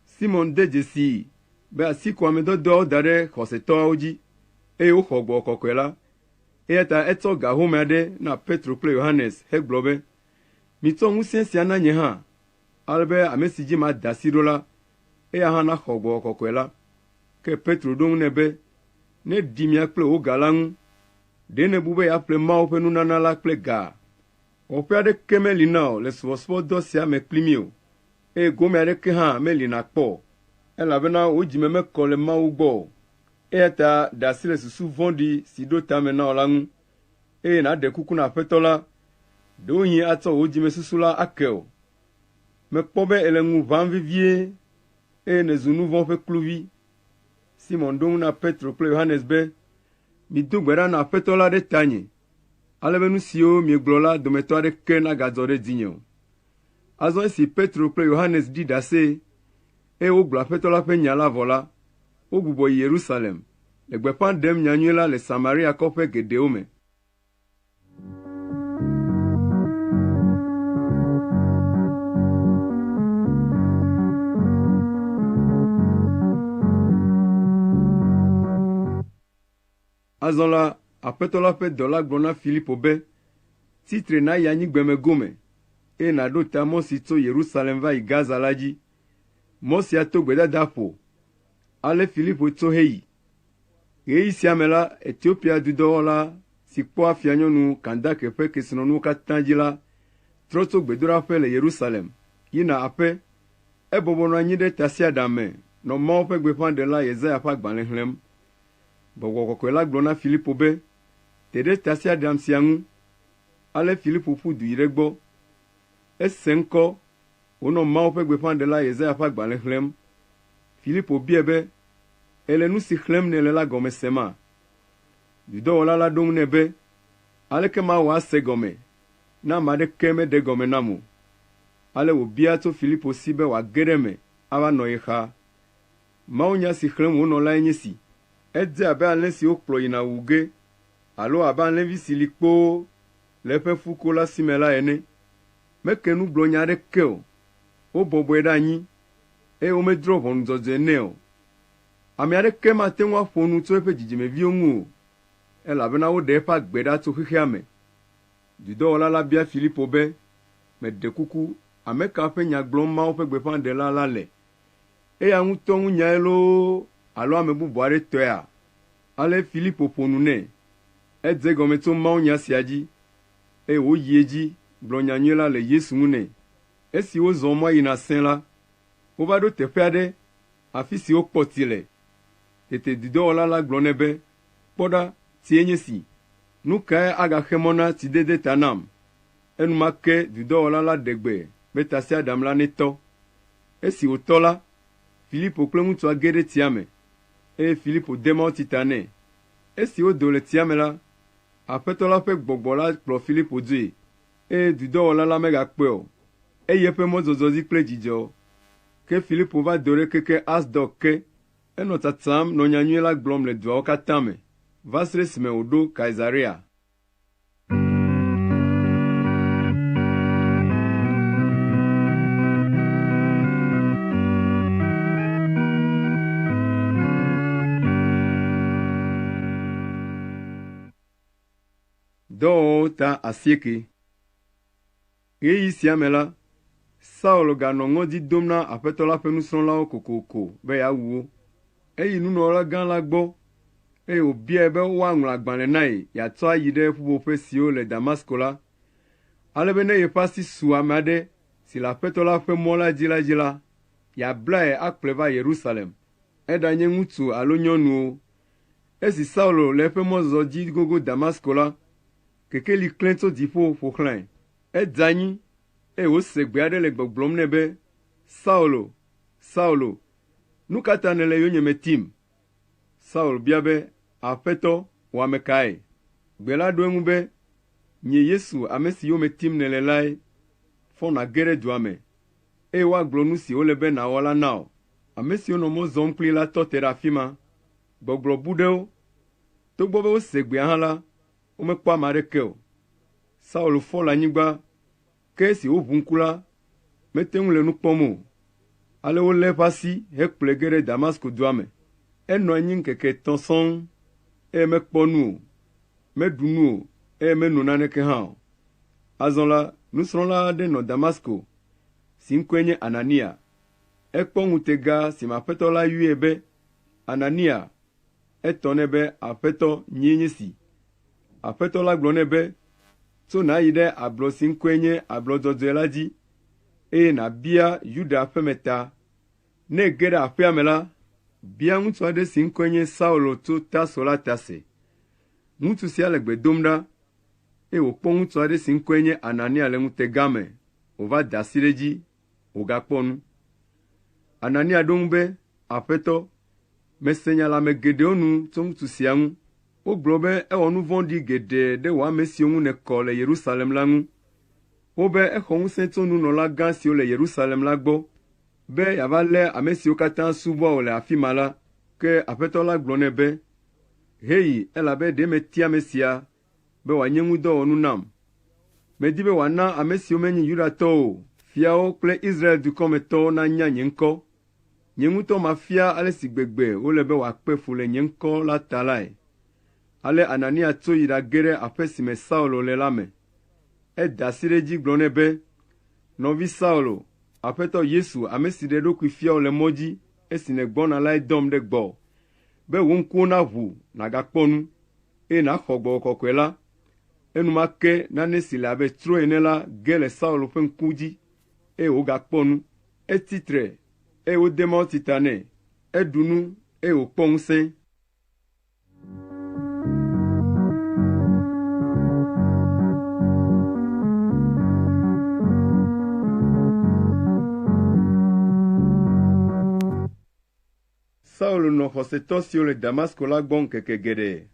Simɔn de dzesii be asi ko ame dɔdɔawo da ɖe xɔsetɔawo dzi, eye woxɔ Gbɔgbɔ Kɔkɔe la. Eya ta etsɔ ga home aɖe na Petro kple Yohanes hegblɔ be, “Mitsɔ ŋusẽ sia na nye hã, ale be ame si dzi mada asi ɖo la, eya hã naxɔ Gbɔgbɔ Kɔkɔe la.” Ke Petro ɖo eŋu nɛ be, “Neɖi mia kple wò ga la ŋu. Ɖe nèbu be yeaƒle Mawu ƒe nunana la kple ga? Wɔƒe aɖeke meli na wò le subɔsubɔdɔ sia me kpli mí o, eye gome aɖeke hã meli nàkpɔ o, elabena wò dzime mekɔ le Mawu gbɔ o. Eya ta ɖe asi le susu vɔ̃ɖi si ɖo ta me na wò la ŋu, eye nàɖe kuku na Aƒetɔ la, ɖewohĩ atsɔ wò dzimesusu la ake wò. Mekpɔ be èle ŋu ʋãm vevie, eye nèzu nu vɔ̃ ƒe kluvi.” Simɔn ɖo eŋu na Petro kple Yohanes be, “Mido gbe ɖa na Aƒetɔ la ɖe tanye, ale be nu siwo miegblɔ la dometɔ aɖeke nagadzɔ ɖe dzinye o.” Azɔ esi Petro kple Yohanes ɖi ɖase, eye wogblɔ Aƒetɔ la ƒe nya la vɔ la, wogbugbɔ yi Yerusalem, le gbeƒã ɖem nyanyui la le Samaria kɔƒe geɖewo me. Azɔ la, Aƒetɔ la ƒe dɔla gblɔ na Filipo be, “Tsi tre nàyi anyigbeme gome, eye nàɖo ta mɔ si tso Yerusalem va yi Gaza la dzi. Mɔ sia to gbedadaƒo.” Ale Filipo tso heyi. Ɣeyiɣi sia me la, Etiopia dudɔwɔla si kpɔa fianyɔnu Kandake ƒe kesinɔnuwo katã dzi la trɔ tso gbedoɖaƒe le Yerusalem yina aƒe. Ebɔbɔ nɔ anyi ɖe tasiaɖam me nɔ Mawu ƒe gbeƒãɖela Yesaya ƒe agbalẽ xlẽm. Gbɔgbɔ Kɔkɔe la gblɔ na Filipo be, “Te ɖe tasiaɖam sia ŋu.” Ale Filipo ƒu du yi ɖe egbɔ. Ese ŋkɔ wònɔ Mawu ƒe gbeƒãɖela Yesaya ƒe agbalẽ xlẽm. Filipo biae be, “Èle nu si xlẽm nèle la gɔme sema?” Dudɔwɔla la ɖo eŋu nɛ be, “Aleke mawɔ ase egɔme ne ame aɖeke meɖe egɔme nam o?” Ale wòbia tso Filipo si be wòage ɖe eme ava nɔ ye xa. Mawunya si xlẽm wònɔ lae nye esi: “Edze abe alẽ si wokplɔ yina wu ge alo abe alẽvi si li kpoo le eƒe fukola si me la ene. Meke nu gblɔ nya aɖeke o. Wobɔbɔe ɖe anyi, eye womedrɔ̃ ʋɔnu dzɔdzɔe nɛ o. Ame aɖeke mate ŋu aƒo nu tso eƒe dzidzimeviwo ŋu o, elabena woɖe eƒe agbe ɖa tso xexea me.” Dudɔwɔla la bia Filipo be, “Meɖe kuku, ame ka ƒe nya gblɔm Mawu ƒe gbeƒãɖela la le? Eya ŋutɔ ŋu nyae loo alo ame bubu aɖe tɔea?” Ale Filipo ƒo nu nɛ. Edze egɔme tso mawunya sia dzi, eye wòyi edzi gblɔ nyanyui la le Yesu ŋu nɛ. Esi wozɔ mɔ yina sẽ la, wova ɖo teƒe aɖe, afi si wokpɔ tsi le. Tete dudɔwɔla la gblɔ nɛ be, “Kpɔ ɖa, tsie nye esi. Nu kae agaxe mɔ na tsidede ta nam?” Enumake dudɔwɔla la ɖe gbe be tasiaɖam la netɔ. Esi wòtɔ la, Filipo kple ŋutsua ge ɖe tsia me, eye Filipo de mawutsi ta nɛ. Esi wodo le tsia me la, Aƒetɔ la ƒe Gbɔgbɔ la kplɔ Filipo dzoe, eye dudɔwɔla la megakpɔe o. Eyi eƒe mɔzɔzɔ dzi kple dzidzɔ. Ke Filipo va do ɖe keke Asdod ke. Enɔ tsatsam nɔ nyanyui la gblɔm le duawo katã me, va se ɖe esime wòɖo Kaisarea. Dɔwɔwɔwo ta asieke. Ɣeyiɣi sia me la, Saulo ganɔ ŋɔdzi dom na Aƒetɔ la ƒe nusrɔ̃lawo kokoko be yeawu wo. Eyi nunɔlagã la gbɔ, eye wòbiae be woaŋlɔ agbalẽ na ye yeatsɔ ayi ɖe ƒuƒoƒe siwo le Damasko la, ale be ne yeƒe asi su ame aɖe si le Aƒetɔ la ƒe mɔ la dzi la dzi la, yeablae akplɔe va Yerusalem, eɖanye ŋutsu alo nyɔnu o. Esi Saulo le eƒe mɔzɔzɔ dzi gogo Damasko la, kekeli klẽ tso dziƒo ƒo xlãe. Edze anyi, eye wòse gbe aɖe le gbɔgblɔm nɛ be, “Saulo, Saulo, nu ka ta nèle yonyeme tim?” Saul bia be, “Aƒetɔ, wò ame kae?” Gbe la ɖo eŋu be, “Nye Yesu, ame si yome tim nèle lae. Fɔ nàge ɖe dua me, eye woagblɔ nu si wòle be nàwɔ la na wò.” Ame siwo nɔ mɔ zɔm kplii la tɔ te ɖe afi ma. Gbɔgblɔ bu ɖe wo. Togbɔ be wose gbea hã la, womekpɔ ame aɖeke o. Saulo fɔ le anyigba, ke esi wòʋu ŋku la, mete ŋu le nu kpɔm o. Ale wolé eƒe asi hekplɔe ge ɖe Damasko dua me. Enɔ anyi ŋkeke etɔ̃ sɔŋ, eye mekpɔ nu o, meɖu nu o, eye meno naneke hã o. Azɔ la, nusrɔ̃la aɖe nɔ Damasko si ŋkɔe nye Anania. Ekpɔ ŋutega si me Aƒetɔ la yɔe be, “Anania!” Etɔ nɛ be, “Aƒetɔ, nyee nye esi.” Aƒetɔ la gblɔ nɛ be, “Tso nàyi ɖe ablɔ si ŋkɔe nye Ablɔ Dzɔdzɔe la dzi, eye nàbia Yuda ƒe me ta. Ne ège ɖe aƒea me la, bia ŋutsu aɖe si ŋkɔe nye Saulo tso Tarso la ta se. Ŋutsu sia le gbe dom ɖa, eye wòkpɔ ŋutsu aɖe si ŋkɔe nye Anania le ŋutega me wòva da asi ɖe edzi wògakpɔ nu.” Anania ɖo eŋu be, “Aƒetɔ, mese nya le ame geɖewo nu tso ŋutsu sia ŋu. Wogblɔ be ewɔ nu vɔ̃ɖi geɖe ɖe wò ame siwo ŋu nèkɔ le Yerusalem la ŋu. Wobe exɔ ŋusẽ tso nunɔlagã siwo le Yerusalem la gbɔ be yeava lé ame siwo katã subɔa wò le afi ma la.” Ke Aƒetɔ la gblɔ nɛ be, “Heyi, elabe ɖe metia ame sia be wòanye ŋudɔwɔnu nam. Medi be wòana ame siwo menye Yudatɔwo o, fiawo kple Israel dukɔmetɔwo nanya nye ŋkɔ. Nye ŋutɔ mafia ale si gbegbe wòle be wòakpe fu le nye ŋkɔ la ta lae.” Ale Anania tso yi ɖage ɖe aƒe si me Saulo le la me. Eda asi ɖe edzi gblɔ nɛ be, “Nɔvi Saulo, Aƒetɔ Yesu, ame si ɖe eɖokui fia wò le mɔ dzi esi nègbɔna lae dɔm ɖe gbɔwò be wò ŋkuwo naʋu nàgakpɔ nu.” eye nàxɔ Gbɔgbɔ Kɔkɔe la.” Enumake nane si le abe tsro ene la ge le Saulo ƒe ŋku dzi eye wògakpɔ nu. Etsi tre eye wode mawutsi ta nɛ. Eɖu nu eye wòkpɔ ŋusẽ. Saulo nɔ xɔsetɔ siwo le Damasko la gbɔ ŋkeke geɖe.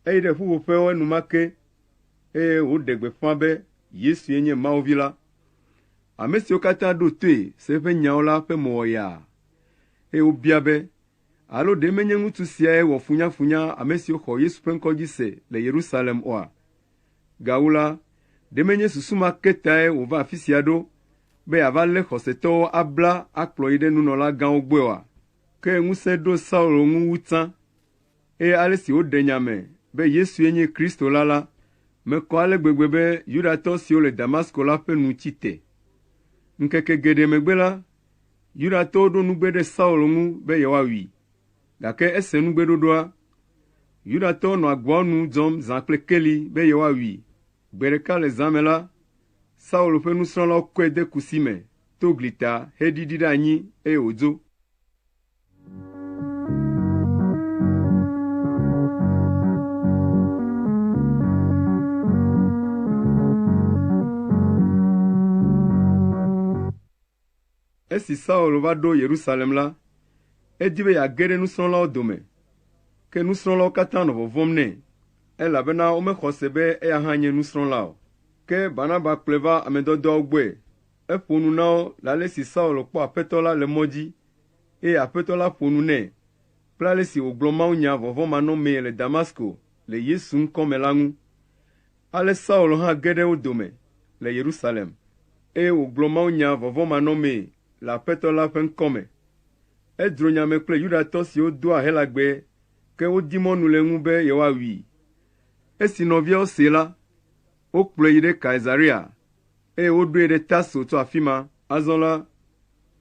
Eyi ɖe ƒuƒoƒewo enumake eye wòɖe gbeƒã be Yesue nye Mawu Vi la. Ame siwo katã ɖo toe se eƒe nyawo la ƒe mo wɔ yaa, eye wobia be, “Alo ɖe menye ŋutsu siae wɔ funyafunya ame siwo xɔ Yesu ƒe ŋkɔ dzi se le Yerusalem oa? Gawu la, ɖe menye susu ma ke tae wòva afi sia ɖo be yeava lé xɔsetɔwo abla akplɔ yi ɖe nunɔlagãwo gbɔe oa?” Ke ŋusẽ ɖo Saulo ŋu wu tsã, eye ale si wòɖe nya me be Yesue nye Kristo la la, mekɔ ale gbegbe be Yudatɔ siwo le Damasko la ƒe nu tsi te. Ŋkeke geɖe megbe la, Yudatɔwo ɖo nugbe ɖe Saulo ŋu be yewoawui, gake ese nugbeɖoɖoa. Yudatɔwo nɔ agboa nu dzɔm zã kple keli be yewoawui. Gbe ɖeka le zã me la, Saulo ƒe nusrɔ̃lawo kɔe de kusi me to gli ta heɖiɖi ɖe anyi eye wòdzo. Esi Saulo va ɖo Yerusalem la, edi be yeage ɖe nusrɔ̃lawo dome, ke nusrɔ̃lawo katã nɔ vɔvɔ̃m nɛ, elabena womexɔ se be eya hã nye nusrɔ̃la o. Ke Barnaba kplɔe va ame dɔdɔawo gbɔe. Eƒo nu na wo le ale si Saulo kpɔ Aƒetɔ la le mɔ dzi, eye Aƒetɔ la ƒo nu nɛ kple ale si wògblɔ mawunya vɔvɔ̃manɔmee le Damasko le Yesu ŋkɔ me la ŋu. Ale Saulo hã ge ɖe wo dome le Yerusalem, eye wògblɔ mawunya vɔvɔ̃manɔmee le Aƒetɔ la ƒe ŋkɔ me. Edzro nya me kple Yudatɔ siwo doa Helagbe, ke wodi mɔnu le eŋu be yewoawui. Esi nɔviawo see la, wokplɔe yi ɖe Kaisarea, eye woɖoe ɖe Tarso tso afi ma. Azɔ la,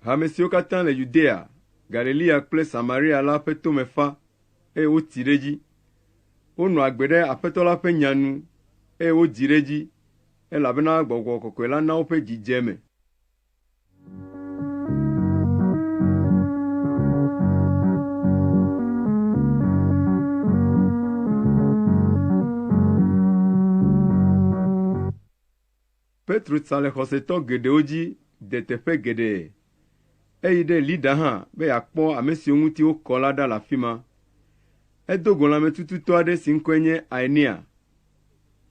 hame siwo katã le Yudea, Galilea kple Samaria la ƒe tome fa, eye wotsi ɖe edzi. Wonɔ agbe ɖe Aƒetɔ la ƒe nya nu, eye wodzi ɖe edzi, elabena Gbɔgbɔ Kɔkɔe la na woƒe dzi dze eme. Petro tsa le xɔsetɔ geɖewo dzi de teƒe geɖe. Eyi ɖe Lida hã be yeakpɔ ame siwo ŋuti wokɔ la ɖa le afi ma. Edo go lãmetututɔ aɖe si ŋkɔe nye Aenea.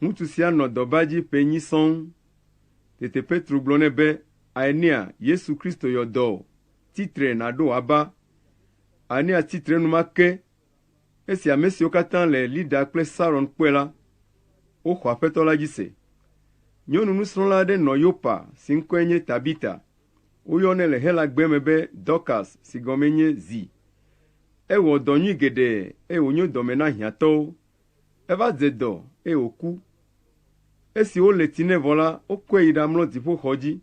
Ŋutsu sia nɔ dɔba dzi ƒe enyi sɔŋ. Tete Petro gblɔ nɛ be, “Aenea, Yesu Kristo yɔ dɔ wò. Tsi tre nàɖo wò aba.” Aenea tsi tre enumake. Esi ame siwo katã le Lida kple Saron kpɔe la, woxɔ Aƒetɔ la dzi se. Nyɔnu nusrɔ̃la aɖe nɔ Yopa si ŋkɔe nye Tabita. Woyɔnɛ le Helagbe me be Dorkas si gɔmee nye zi. Ewɔ dɔ nyui geɖe eye wònyo dɔme na hiãtɔwo. Eva dze dɔ eye wòku. Esi wole tsi nɛ vɔ la, wokɔe yi ɖamlɔ dziƒoxɔ dzi.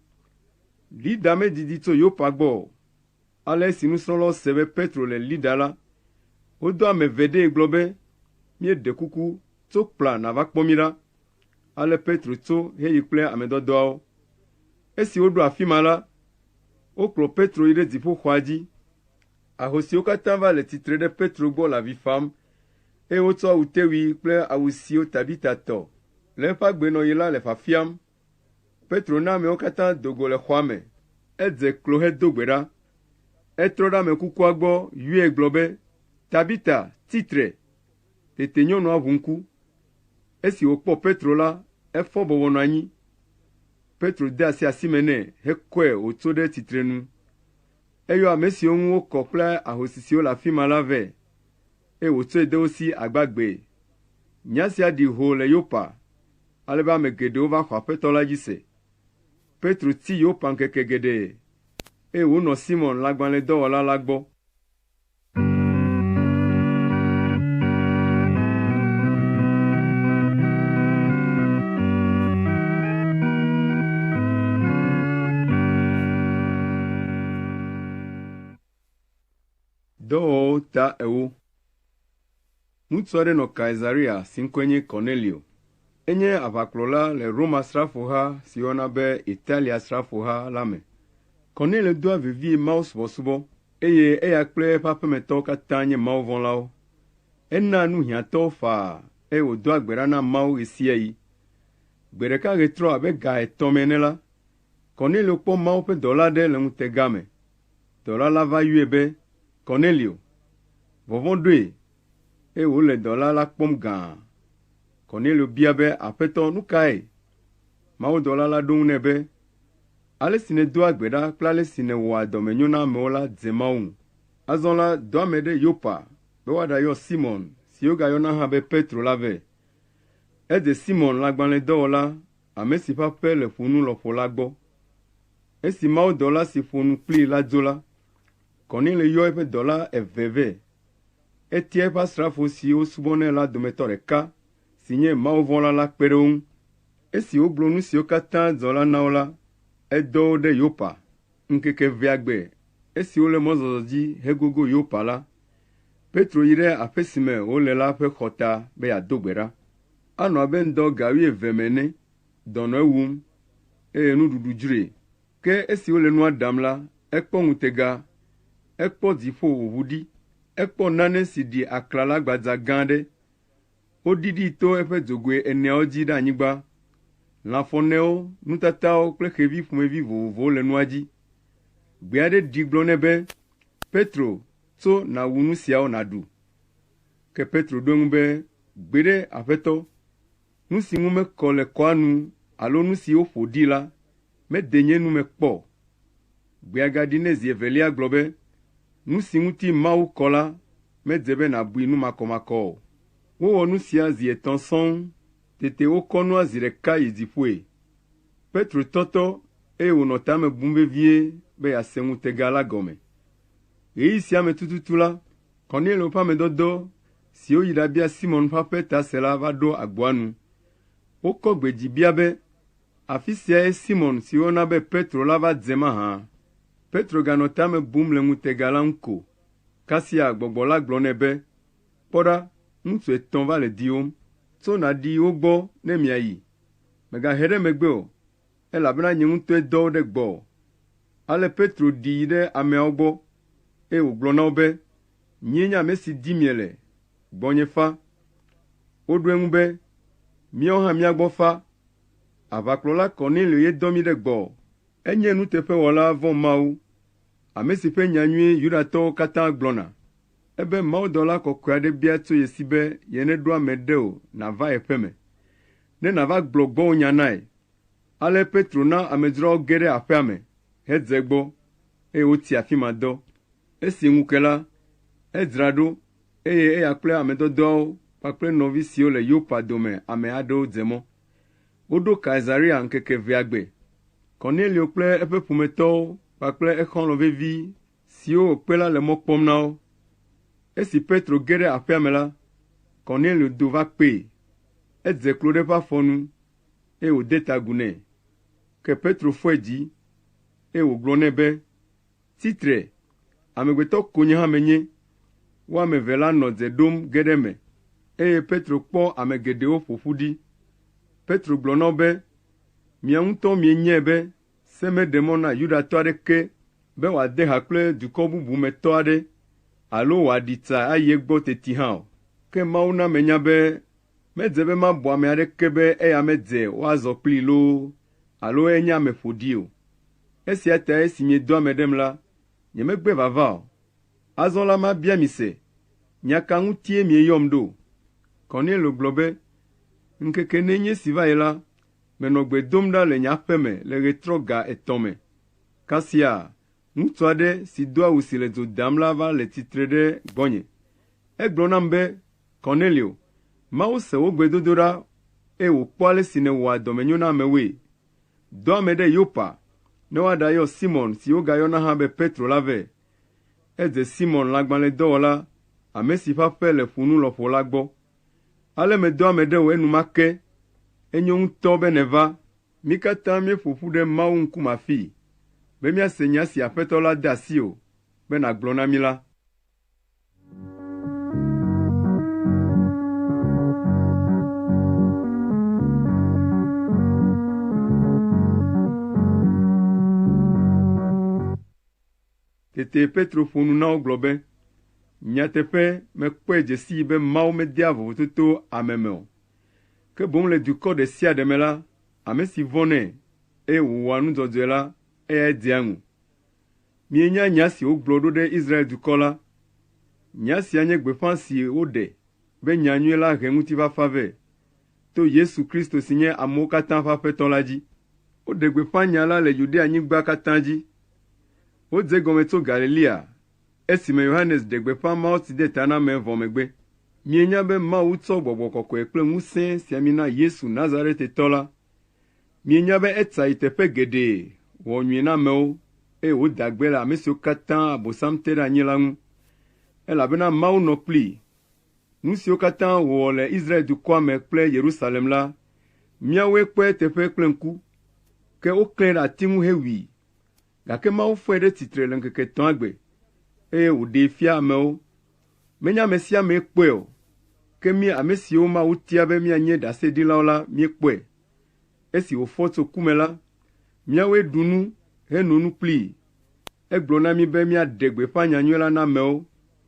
Lida medidi tso Yopa gbɔ o. Ale esi nusrɔ̃lawo se be Petro le Lida la, wodɔ ame eve ɖee gblɔ be, “Míeɖe kuku, tso kpla nàva kpɔ mí ɖa.” Ale Petro tso heyi kple ame dɔdɔawo. Esi woɖo afi ma la, wokplɔ Petro yi ɖe dziƒoxɔa dzi. Ahosiwo katã va le tsitre ɖe Petro gbɔ le avi fam, eye wotsɔ awutewui kple awu siwo Tabita tɔ le eƒe agbenɔɣi la le fiafiam. Petro na amewo katã do go le xɔa me. Edze klo hedo gbe ɖa. Etrɔ ɖe ame kukua gbɔ yɔe gblɔ be, “Tabita, tsi tre!” Tete nyɔnua ʋu ŋku. Esi wòkpɔ Petro la, efɔ bɔbɔ nɔ anyi. Petro de asi asime nɛ hekɔe wòtso ɖe tsitrenu. Eyɔ ame siwo ŋu wokɔ kple ahosi siwo le afi ma la vɛ, eye wòtsɔe de wo si agbagbee. Nya sia ɖi hoo le Yopa, ale be ame geɖewo va xɔ Aƒetɔ la dzi se. Petro tsi Yopa ŋkeke geɖe, eye wònɔ Simɔn lãgbalẽdɔwɔla la gbɔ. Dɔwɔwɔwo ta ewo. Ŋutsu aɖe nɔ Kaisarea si ŋkɔe nye Kornelio. Enye aʋakplɔla le Roma-srafoha si woyɔna be Italia-srafoha la me. Kornelio doa vevie mawusubɔsubɔ, eye eya kple eƒe aƒemetɔwo katã nye mawuvɔ̃lawo. Enaa nu hiãtɔwo faa eye wòdoa gbe ɖa na Mawu ɣe sia ɣi. Gbe ɖeka ɣetrɔ abe ga etɔ̃ me ene la, Kornelio kpɔ Mawu ƒe dɔla aɖe le ŋutega me. Dɔla la va yɔe be, “Kornelio!” Vɔvɔ̃ ɖoe, eye wòle dɔla la kpɔm gãa. Kornelio bia be, “Aƒetɔ, nu kae?” Mawudɔla la ɖo eŋu nɛ be, “Ale si nèdoa gbe ɖa kple ale si nèwɔa dɔmenyo na amewo la dze Mawu ŋu. Azɔ la, dɔ ame ɖe Yopa be woaɖayɔ Simɔn si wogayɔna hã be Petro la vɛ. Edze Simɔn lãgbalẽdɔwɔla, ame si ƒe aƒe le ƒunu lɔƒo la gbɔ.” Esi mawudɔla si ƒo nu kplii la dzo la, Kornelio yɔ eƒe dɔla eve vɛ. Etia eƒe asrafo siwo subɔnɛ la dometɔ ɖeka si nye mawuvɔ̃la la kpe ɖe wo ŋu. Esi wògblɔ nu siwo katã dzɔ la na wo la, edɔ wo ɖe Yopa. Ŋkeke evea gbe esi wole mɔzɔzɔ dzi hegogo Yopa la, Petro yi ɖe aƒe si me wole la ƒe xɔta be yeado gbe ɖa. Anɔ abe ŋdɔ ga wuieve me ene, dɔ nɔ ewum, eye nuɖuɖu dzroe. Ke esi wole nua ɖam la, ekpɔ ŋutega, ekpɔ dziƒo wòʋu ɖi, ekpɔ nane si ɖi aklala gbadza gã aɖe. Woɖiɖii to eƒe dzogoe eneawo dzi ɖe anyigba. Lãfɔnewo, nutatawo kple xevi ƒomevi vovovowo le nua dzi. Gbe aɖe ɖi gblɔ nɛ be, “Petro, tso nàwu nu siawo nàɖu.” Ke Petro ɖo eŋu be, “Gbeɖe, Aƒetɔ, nu si ŋu mekɔ le kɔa nu alo nu si woƒo ɖi la, mede nye nu me kpɔ o.” Gbea gaɖi nɛ zi evelia gblɔ be, “Nu si ŋuti Mawu kɔ la, medze be nàbui nu makɔmakɔ o.” Wowɔ nu sia zi etɔ̃ sɔŋ, tete wokɔ nua zi ɖeka yi dziƒoe. Petro tɔtɔ eye wònɔ ta me bum vevie be yease ŋutega la gɔme. Ɣeyiɣi sia me tututu la, Kornelio ƒe ame dɔdɔ siwo yi ɖabia Simɔn ƒe aƒe ta se la va ɖo agboa nu. Wokɔ gbe dzi bia be, “Afi siae Simɔn si woyɔna be Petro la va dze mahã?” Petro ganɔ ta me bum le ŋutega la ŋu ko. Kasia gbɔgbɔ la gblɔ nɛ be, “Kpɔ ɖa, ŋutsu etɔ̃ va le diwòm. Tso nàɖi wo gbɔ ne miayi. Mègahe ɖe megbe o, elabena nye ŋutɔe dɔ wo ɖe gbɔwò.” Ale Petro ɖi yi ɖe ameawo gbɔ, eye wògblɔ na wo be, “Nyee nye ame si dim miele. Gbɔnye fa.” Woɖo eŋu be, “Míawo hã mía gbɔ fa. Aʋakplɔla Kornelio ye dɔ mí ɖe gbɔwò. Enye nuteƒewɔla vɔ̃ Mawu, ame si ƒe nyanyui Yudatɔwo katã gblɔna. Ebe mawudɔla kɔkɔe aɖe bia tso ye si be yeneɖo ame ɖe wò nàva yeƒe me, ne nàva gblɔ gbɔwònya nae. Ale Petro na amedzroawo ge ɖe aƒea me hedze egbɔ, eye wotsi afi ma dɔ. Esi ŋu ke la, edzra ɖo, eye eya kple ame dɔdɔawo kpakple nɔvi siwo le Yopa dome ame aɖewo dze mɔ. Woɖo Kaisarea ŋkeke evea gbe. Kornelio kple eƒe ƒometɔwo kpakple exɔlɔ̃ vevi siwo wòkpe la le mɔ kpɔm na wo. Esi Petro ge ɖe aƒea me la, Kornelio do va kpee. Edze klo ɖe eƒe afɔ nu, eye wòde ta agu nɛ. Ke Petro fɔe dzi, eye wògblɔ nɛ be, “Tsi tre, amegbetɔ ko nye hã menye.” Wo ame eve la nɔ dze ɖom ge ɖe eme, eye Petro kpɔ ame geɖewo ƒo ƒu ɖi. Petro gblɔ na wo be, “Miawo ŋutɔ mienyae be se meɖe mɔ na Yudatɔ aɖeke be wòade ha kple dukɔ bubu me tɔ aɖe alo wòaɖi tsa ayi egbɔ teti hã o. Ke Mawu na menya be medze be mabu ame aɖeke be eya medze woazɔ kplii loo alo enye ame ƒoɖi o. Esia ta esi miedɔ ame ɖem la, nyemegbe vava o. Azɔ la mabia mi se, nya ka ŋutie mieyɔm ɖo?” Kornelio gblɔ be, “Ŋkeke enee nye esi va yi la, menɔ gbe dom ɖa le nye aƒe me le ɣetrɔ ga etɔ̃ me. Kasia ŋutsu aɖe si do awu si le dzo dam la va le tsitre ɖe gbɔnye. Egblɔ nam be, ‘Kornelio, Mawu se wò gbedodoɖa eye wòkpɔ ale si nèwɔa dɔmenyo na amewoe. Dɔ ame ɖe Yopa ne woaɖayɔ Simɔn si wogayɔna hã be Petro la vɛ. Edze Simɔn lãgbalẽdɔwɔla, ame si ƒe aƒe le ƒunu lɔƒo la gbɔ. Ale medɔ ame ɖe wò enumake. Enyo ŋutɔ be nèva. Mí katã míeƒo ƒu ɖe Mawu ŋkume afii be míase nya si Aƒetɔ la de asiwò be nàgblɔ na mí la.” Tete Petro ƒo nu na wo gblɔ be, “Nyateƒe mekpɔe dze sii be Mawu medea vovototo ame me o, ke boŋ le dukɔ ɖe sia ɖe me la, ame si vɔ̃nɛ, eye wòwɔa nu dzɔdzɔe la, eyae dzea eŋu. Mienya nya si wogblɔ ɖo ɖe Israel dukɔ la. Nya sia nye gbeƒã si woɖe be nyanyui la he ŋutifafa vɛ to Yesu Kristo si nye amewo katã ƒe Aƒetɔ la dzi. Woɖe gbeƒã nya la le Yudeanyigba katã dzi. Wodze egɔme tso Galilea esime Yohanes ɖe gbeƒã mawutsidetaname vɔ megbe. Mienya be Mawu tsɔ Gbɔgbɔ Kɔkɔe kple ŋusẽ si ami na Yesu Nazaretetɔ la. Mienya be etsa yi teƒe geɖe, wɔ nyui na amewo, eye wòda gbe le ame siwo katã Abosam te ɖe anyi la ŋu, elabena Mawu nɔ kplii. Nu siwo katã wòwɔ le Israel dukɔa me kple Yerusalem la, míawoe kpɔ eteƒe kple ŋku, ke woklãe ɖe ati ŋu hewui. Gake Mawu fɔe ɖe tsitre le ŋkeke etɔ̃a gbe, eye wòɖee fia amewo. Menye ame sia amee kpɔe o, ke mí ame siwo Mawu tia be míanye ɖaseɖilawo la míekpɔe. Esi wòfɔ tso ku me la, míawoe ɖu nu heno nu kplii. Egblɔ na mí be míaɖe gbeƒã nyanyui la na amewo,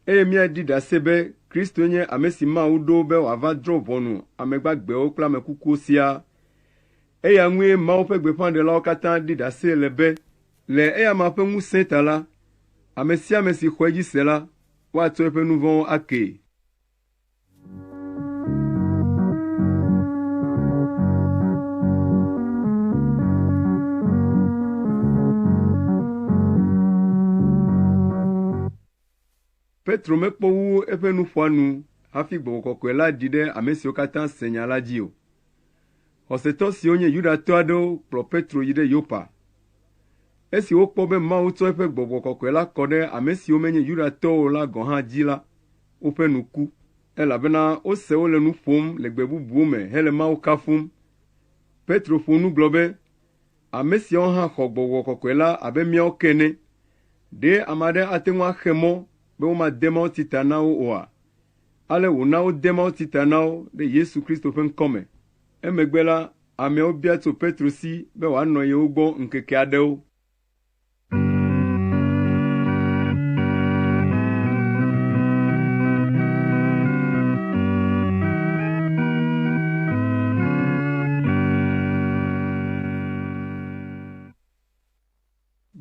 eye míaɖi ɖase be Kristoe nye ame si Mawu ɖo be wòava drɔ̃ ʋɔnu ame gbagbewo kple ame kukuwo siaa. Eya ŋue Mawu ƒe gbeƒãɖelawo katã ɖi ɖase le be le eya amea ƒe ŋusẽ ta la, ame sia ame si xɔ edzi se la, woatsɔ eƒe nu vɔ̃wo akee. Petro mekpɔ wu eƒe nuƒoa nu hafi Gbɔgbɔ Kɔkɔe la ɖi ɖe ame siwo katã se nya la dzi o. Xɔsetɔ siwo nye Yudatɔ aɖewo kplɔ Petro yi ɖe Yopa. Esi wokpɔ be Mawu tsɔ eƒe Gbɔgbɔ Kɔkɔe la kɔ ɖe ame siwo menye Yudatɔwo o la gɔ̃ hã dzi la, woƒe nu ku, elabena wose wole nu ƒom le gbe bubuwo me hele Mawu kafum. Petro ƒo nu gblɔ be, “Ame siawo hã xɔ Gbɔgbɔ Kɔkɔe la abe míawo ke ene. Ɖe ame aɖe ate ŋu axe mɔ be womade mawutsi ta na wo oa?” Ale wòna wode mawutsi ta na wo ɖe Yesu Kristo ƒe ŋkɔ me. Emegbe la, ameawo bia tso Petro si be wòanɔ yewo gbɔ ŋkeke aɖewo.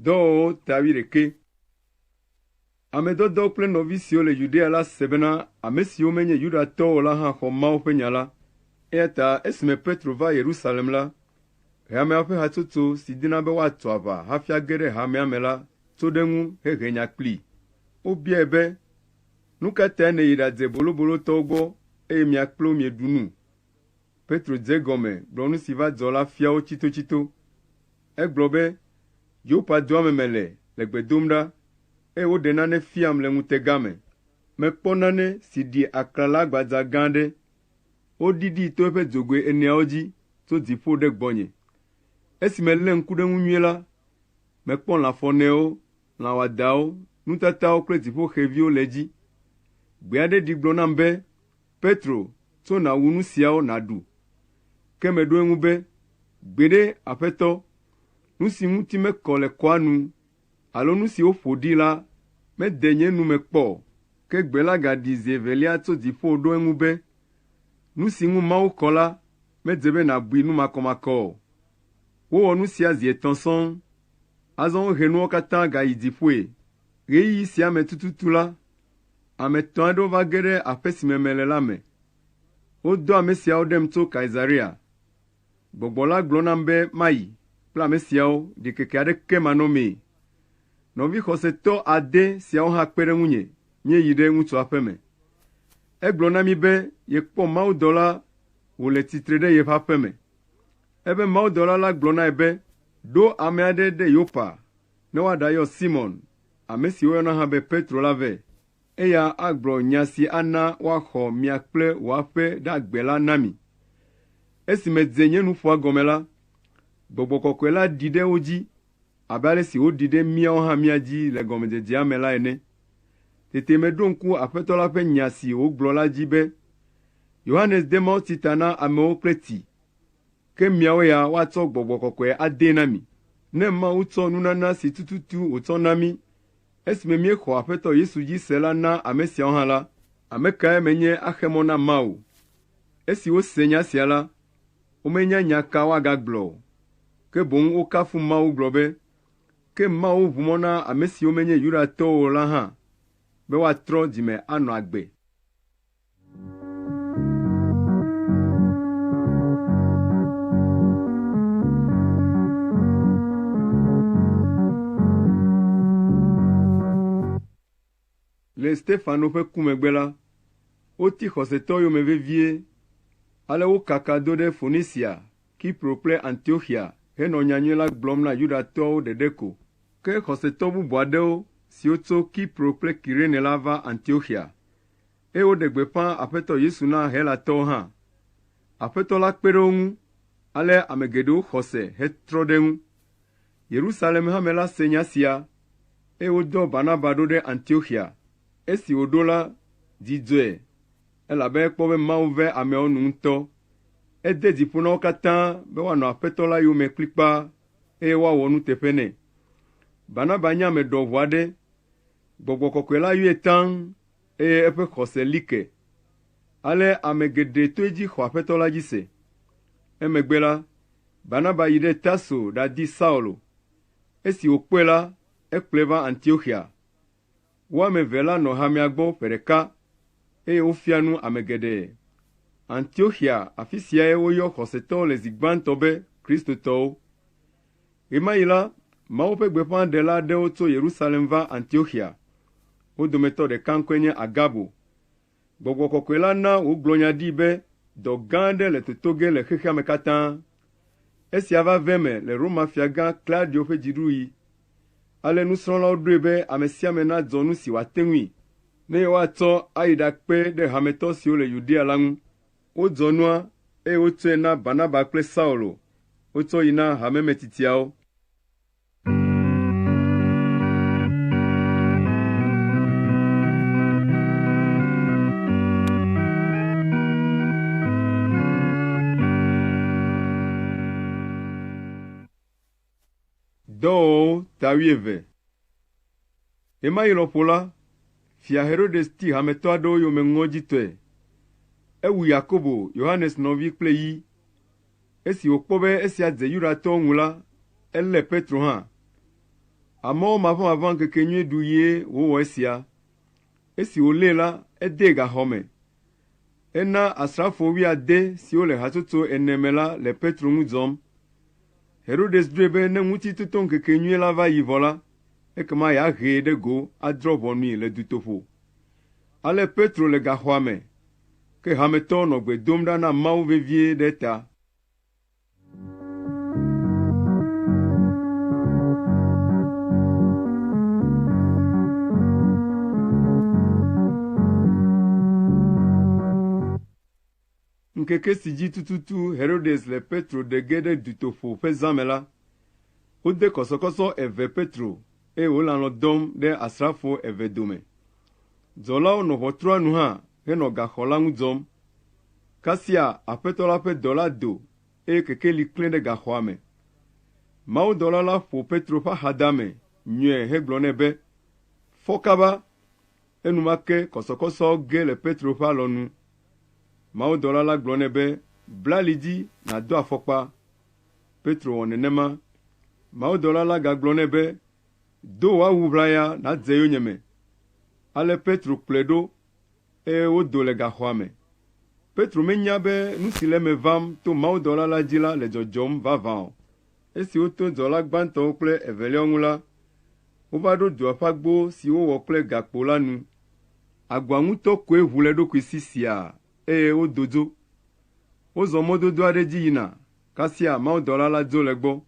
Dɔwɔwɔwo ta wuiɖekɛ. Ame dɔdɔwo kple nɔvi siwo le Yudea la se bena ame siwo menye Yudatɔwo o la hã xɔ Mawu ƒe nya la. Eya ta esime Petro va Yerusalem la, hamea ƒe hatsotso si dina be woatso aʋa hafi age ɖe hamea me la tso ɖe eŋu hehe nya kplii. Wobiae be, “Nu ka tae nèyi ɖadze bolobolotɔwo gbɔ eye mia kple wo mieɖu nu?” Petro dze egɔme gblɔ nu si va dzɔ la fia wo tsitotsito. Egblɔ be, “Yopa dua me mele le gbe dom ɖa, eye woɖe nane fiam le ŋutega me. Mekpɔ nane si ɖi aklala gbadza gã aɖe. Woɖiɖii to eƒe dzogoe eneawo dzi tso dziƒo ɖe gbɔnye. Esi melé ŋku ɖe eŋu nyuie la, mekpɔ lãfɔnewo, lã wɔadãwo, nutatawo kple dziƒoxeviwo le edzi. Gbe aɖe ɖi gblɔ nam be, ‘Petro, tso nàwu nu siawo nàɖu.’ Ke meɖo eŋu be, ‘Gbeɖe, Aƒetɔ, nu si ŋuti mekɔ le kɔa nu alo nu si woƒo ɖi la mede nye nu me kpɔ o.’ Ke gbe la gaɖi zi evelia tso dziƒo ɖo eŋu be, ‘Nu si ŋu Mawu kɔ la, medze be nàbui nu makɔmakɔ o.’ Wowɔ nu sia zi etɔ̃ sɔŋ. Azɔ wohe nuawo katã gayi dziƒoe. Ɣeyiɣi sia me tututu la, ame etɔ̃ aɖewo va ge ɖe aƒe si me mele la me. Wodɔ ame siawo ɖem tso Kaisarea. Gbɔgbɔ la gblɔ nam be mayi kple ame siawo ɖikeke aɖeke manɔmee. Nɔvi xɔsetɔ ade siawo hã kpe ɖe ŋunye míeyi ɖe ŋutsua ƒe me. Egblɔ na mí be yekpɔ mawudɔla wòle tsitre ɖe yeƒe aƒe me. Ebe mawudɔla la gblɔ nae be, ‘Ɖo ame aɖe ɖe Yopa ne woaɖayɔ Simɔn, ame si woyɔna hã be Petro la vɛ. Eya agblɔ nya si ana woaxɔ mia kple wò aƒe ɖe agbe la na mi.’ Esi medze nye nuƒoa gɔme la, Gbɔgbɔ Kɔkɔe la ɖi ɖe wo dzi abe ale si wòɖi ɖe míawo hã mía dzi le gɔmedzedzea me la ene. Tete meɖo ŋku Aƒetɔ la ƒe nya si wògblɔ la dzi be, ‘Yohanes de mawutsi ta na amewo kple tsi, ke miawo ya woatsɔ Gbɔgbɔ Kɔkɔe adee na mi.’ Ne Mawu tsɔ nunana si tututu wòtsɔ na mí, Esime míexɔ Aƒetɔ Yesu dzi se la na ame siawo hã la, ame kae menye axe mɔ na Mawu?” Esi wose nya sia la, womenya nya ka woagagblɔ o, ke boŋ wokafu Mawu gblɔ be, “Ke Mawu ʋu mɔ na ame siwo menye Yudatɔwo o la hã be woatrɔ dzime anɔ agbe.” Le Stefano ƒe ku megbe la, woti xɔsetɔwo yome vevie, ale wokaka do ɖe Foenisia, Kipro kple Antioxia henɔ nyanyui la gblɔm na Yudatɔwo ɖeɖe ko. Ke xɔsetɔ bubu aɖewo siwo tso Kipro kple Kirene la va Antioxia, eye woɖe gbeƒã Aƒetɔ Yesu na Helatɔwo hã. Aƒetɔ la kpe ɖe wo ŋu, ale ame geɖewo xɔ se hetrɔ ɖe eŋu. Yerusalem hame la se nya sia, eye wodɔ Barnaba ɖo ɖe Antioxia. Esi wòɖo la, dzi dzɔe, elabe ekpɔ be Mawu ve ameawo nu ŋutɔ. Ede dzi ƒo na wo katã be woanɔ Aƒetɔ la yome kplikpaa eye woawɔ nuteƒe nɛ. Barnaba nye ame ɖɔʋu aɖe. Gbɔgbɔ Kɔkɔe la yɔe taŋ eye eƒe xɔse li ke. Ale ame geɖe to edzi xɔ Aƒetɔ la dzi se. Emegbe la, Barnaba yi ɖe Tarso ɖadi Saulo. Esi wòkpɔe la, ekplɔe va Antioxia. Wo ame eve la nɔ hamea gbɔ ƒe ɖeka, eye wofia nu ame geɖe. Antioxia, afi siae woyɔ xɔsetɔwo le zi gbãtɔ be Kristotɔwo. Ɣe ma ɣi la, Mawu ƒe gbeƒãɖela aɖewo tso Yerusalem va Antioxia. Wo dometɔ ɖeka ŋkɔe nye Agabo. Gbɔgbɔ Kɔkɔe la na wògblɔ nya ɖi be dɔ gã aɖe le toto ge le xexea me katã. Esia va ve eme le Roma Fiagã Klaudio ƒe dziɖuɣi. Ale nusrɔ̃lawo ɖoe be ame sia ame nadzɔ nu si wòate ŋui ne yewoatsɔ ayi ɖakpe ɖe hametɔ siwo le Yudea la ŋu. Wodzɔ nua, eye wotsɔe na Barnaba kple Saulo wotsɔ yi na hamemetsitsiawo. Dɔwɔwɔwo ta wuieve. Ɣemaɣi lɔƒo la, Fia Herodes ti hametɔ aɖewo yome ŋɔdzitɔe. Ewu Yakobo, Yohanes nɔvi kple yi. Esi wòkpɔ be esia dze Yudatɔwo ŋu la, elé Petro hã. Amewo maʋãmaʋã ŋkekenyui ɖuɣie wòwɔ esia. Esi wòlée la, edee gaxɔ me. Ena asrafo wuiade siwo le hatsotso ene me la le Petro ŋu dzɔm. Herodes ɖoe be ne Ŋutitotoŋkekenyui la va yi vɔ la, ekema yeahee ɖe go adrɔ̃ ʋɔnui le dutoƒo. Ale Petro le gaxɔa me, ke hametɔwo nɔ gbe dom ɖa na Mawu vevie ɖe eta. Ŋkeke si dzi tututu Herodes le Petro ɖe ge ɖe dutoƒo ƒe zã me la, wode kɔsɔkɔsɔ eve Petro eye wòle alɔ̃ dɔm ɖe asrafo eve dome. Dzɔlawo nɔ ʋɔtrua nu hã henɔ gaxɔ la ŋu dzɔm. Kasia Aƒetɔ la ƒe dɔla do eye kekeli klẽ ɖe gaxɔa me. Mawudɔla la ƒo Petro ƒe axadame nyɔe hegblɔ nɛ be, “Fɔ kaba!” Enumake kɔsɔkɔsɔawo ge le Petro ƒe alɔnu. Mawudɔla la gblɔ nɛ be, “Bla ali dzi nàdo afɔkpa.” Petro wɔ nenema. Mawudɔla la gagblɔ nɛ be, “Do wò awu ʋlaya nàdze yonyeme.” Ale Petro kplɔe ɖo eye wodo le gaxɔa me. Petro menya be nu si le eme vam to mawudɔla la dzi la le dzɔdzɔm vavã o. Esi woto dzɔla gbãtɔwo kple eveliawo ŋu la, wova ɖo dua ƒe agbo si wowɔ kple gakpo la nu. Agboa ŋutɔ koe ʋu le eɖokui si siaa eye wodo dzo. Wozɔ mɔdodo aɖe dzi yina, kasia mawudɔla la dzo le egbɔ.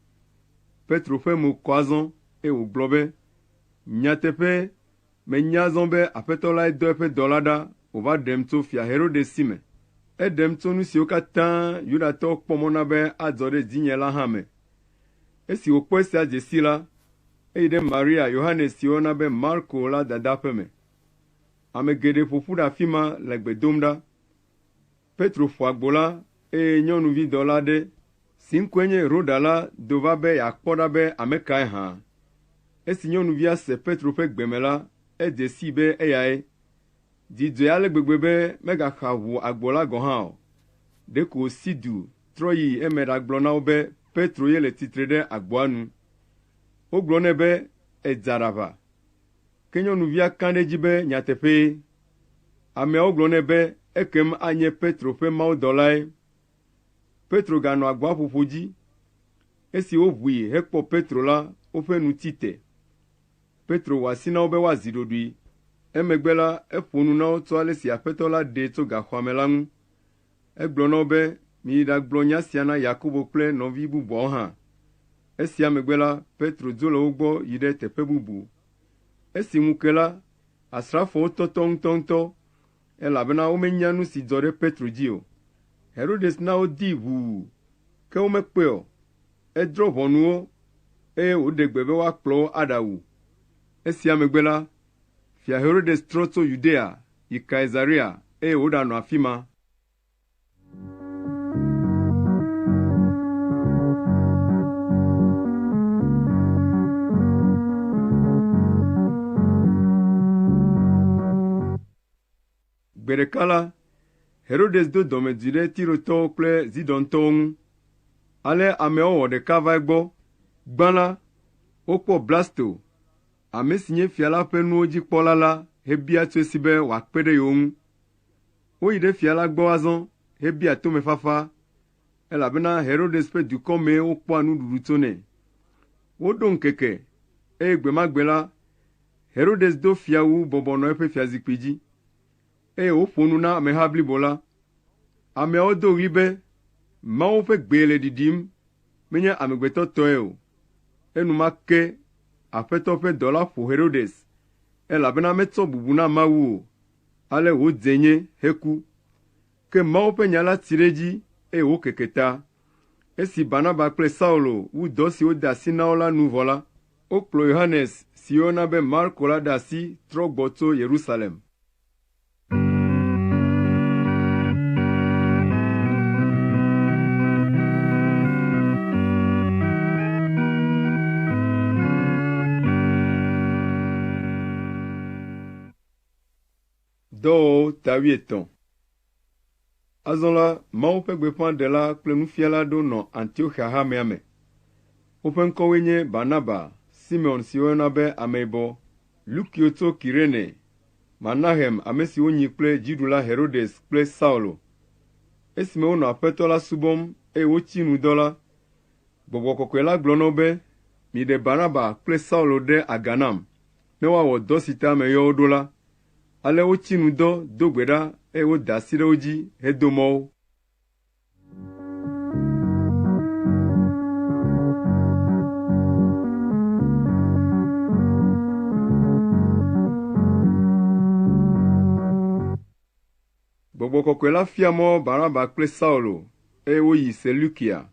Petro ƒe mo kɔ azɔ eye wògblɔ be, “Nyateƒee, Menya azɔ be Aƒetɔ lae dɔ eƒe dɔla ɖa wòva ɖem tso Fia Herodes si me. Eɖem tso nu siwo katã Yudatɔwo kpɔ mɔ na be adzɔ ɖe dzinye la hã me. Esi wòkpɔ esia dze sii la, eyi ɖe Maria, Yohanes si woyɔna be Marko la dada ƒe me. Ame geɖe ƒo ƒu ɖe afi ma le gbe dom ɖa. Petro ƒo agbo la, eye nyɔnuvidɔla aɖe, si ŋkɔe nye Roda la do va be yeakpɔ ɖa be ame kae hã. Esi nyɔnuvia se Petro ƒe gbe me la, edze sii be eyae. Dzi dzɔe ale gbegbe be megaxa ʋu agbo la gɔ̃ hã o. Ɖeko wòsi du trɔ yi eme ɖagblɔ na wo be Petro ye le tsitre ɖe agboa nu. Wogblɔ nɛ be edze aɖaʋa. Ke nyɔnuvia ka ɖe edzi be nyateƒee. Ameawo gblɔ nɛ be ekem anye Petro ƒe mawudɔlae. Petro ganɔ agboa ƒoƒo dzi. Esi woʋui hekpɔ Petro la, woƒe nu tsi te. Petro wɔ asi na wo be woazi ɖoɖoe. Emegbe la, eƒo nu na wo tso ale si Aƒetɔ la ɖee tso gaxɔa me la ŋu. Egblɔ na wo be, “Miyi ɖagblɔ nya sia na Yakobo kple nɔvi bubuawo hã.” Esia megbe la, Petro dzo le wo gbɔ yi ɖe teƒe bubu. Esi ŋu ke la, asrafowo tɔtɔ ŋutɔŋutɔ, elabena womenya nu si dzɔ ɖe Petro dzi o. Herodes na wodii ʋuu, ke womekpɔe o. Edrɔ̃ ʋɔnu wo, eye wòɖe gbe be woakplɔ wo aɖawu. Esia megbe la, Fia Herodes trɔ tso Yudea yi Kaisarea eye wòɖanɔ afi ma. Gbe ɖeka la, Herodes do dɔmedzoe ɖe Tirotɔwo kple Zidontɔwo ŋu. Ale ameawo wɔ ɖeka va egbɔ. Gbã la, wokpɔ Blasto, ame si nye fia la ƒe nuwo dzi kpɔla la hebia tso esi be wòakpe ɖe yewo ŋu. Woyi ɖe fia la gbɔ azɔ hebia tomefafa, elabena Herodes ƒe dukɔ mee wokpɔa nuɖuɖu tsonɛ. Woɖo ŋkeke, eye gbe ma gbe la, Herodes do fiawu bɔbɔ nɔ eƒe fiazikpui dzi, eye wòƒo nu na ameha blibo la. Ameawo do ɣli be, “Mawu ƒe gbee le ɖiɖim, menye amegbetɔ tɔe o.” Enumake Aƒetɔ ƒe dɔla ƒo Herodes, elabena metsɔ bubu na Mawu o, ale wòdze nye heku. Ke Mawu ƒe nya la tsi ɖe edzi eye wòkeke ta. Esi Barnaba kple Saulo wu dɔ si wode asi na wo la nu vɔ la, wokplɔ Yohanes si woyɔna be Marko la ɖe asi trɔ gbɔ tso Yerusalem. Dɔwɔwɔwo ta wuietɔ̃. Azɔ la, Mawu ƒe gbeƒãɖela kple nufiala aɖewo nɔ Antioxia hamea me. Woƒe ŋkɔwoe nye Barnaba, Simeon si woyɔna be Ameyibɔ, Lukio tso Kirene, Manahem ame si wonyi kple dziɖula Herodes kple Saulo. Esime wonɔ Aƒetɔ la subɔm eye wotsi nu dɔ la, Gbɔgbɔ Kɔkɔe la gblɔ na wo be, “Miɖe Barnaba kple Saulo ɖe aga nam, ne woawɔ dɔ si ta meyɔ wo ɖo la.” Ale wotsi nu dɔ, do gbe ɖa, eye woda asi ɖe wo dzi hedo mɔ wo. Gbɔgbɔ Kɔkɔe la fia mɔ Barnaba kple Saulo eye woyi Seleukia.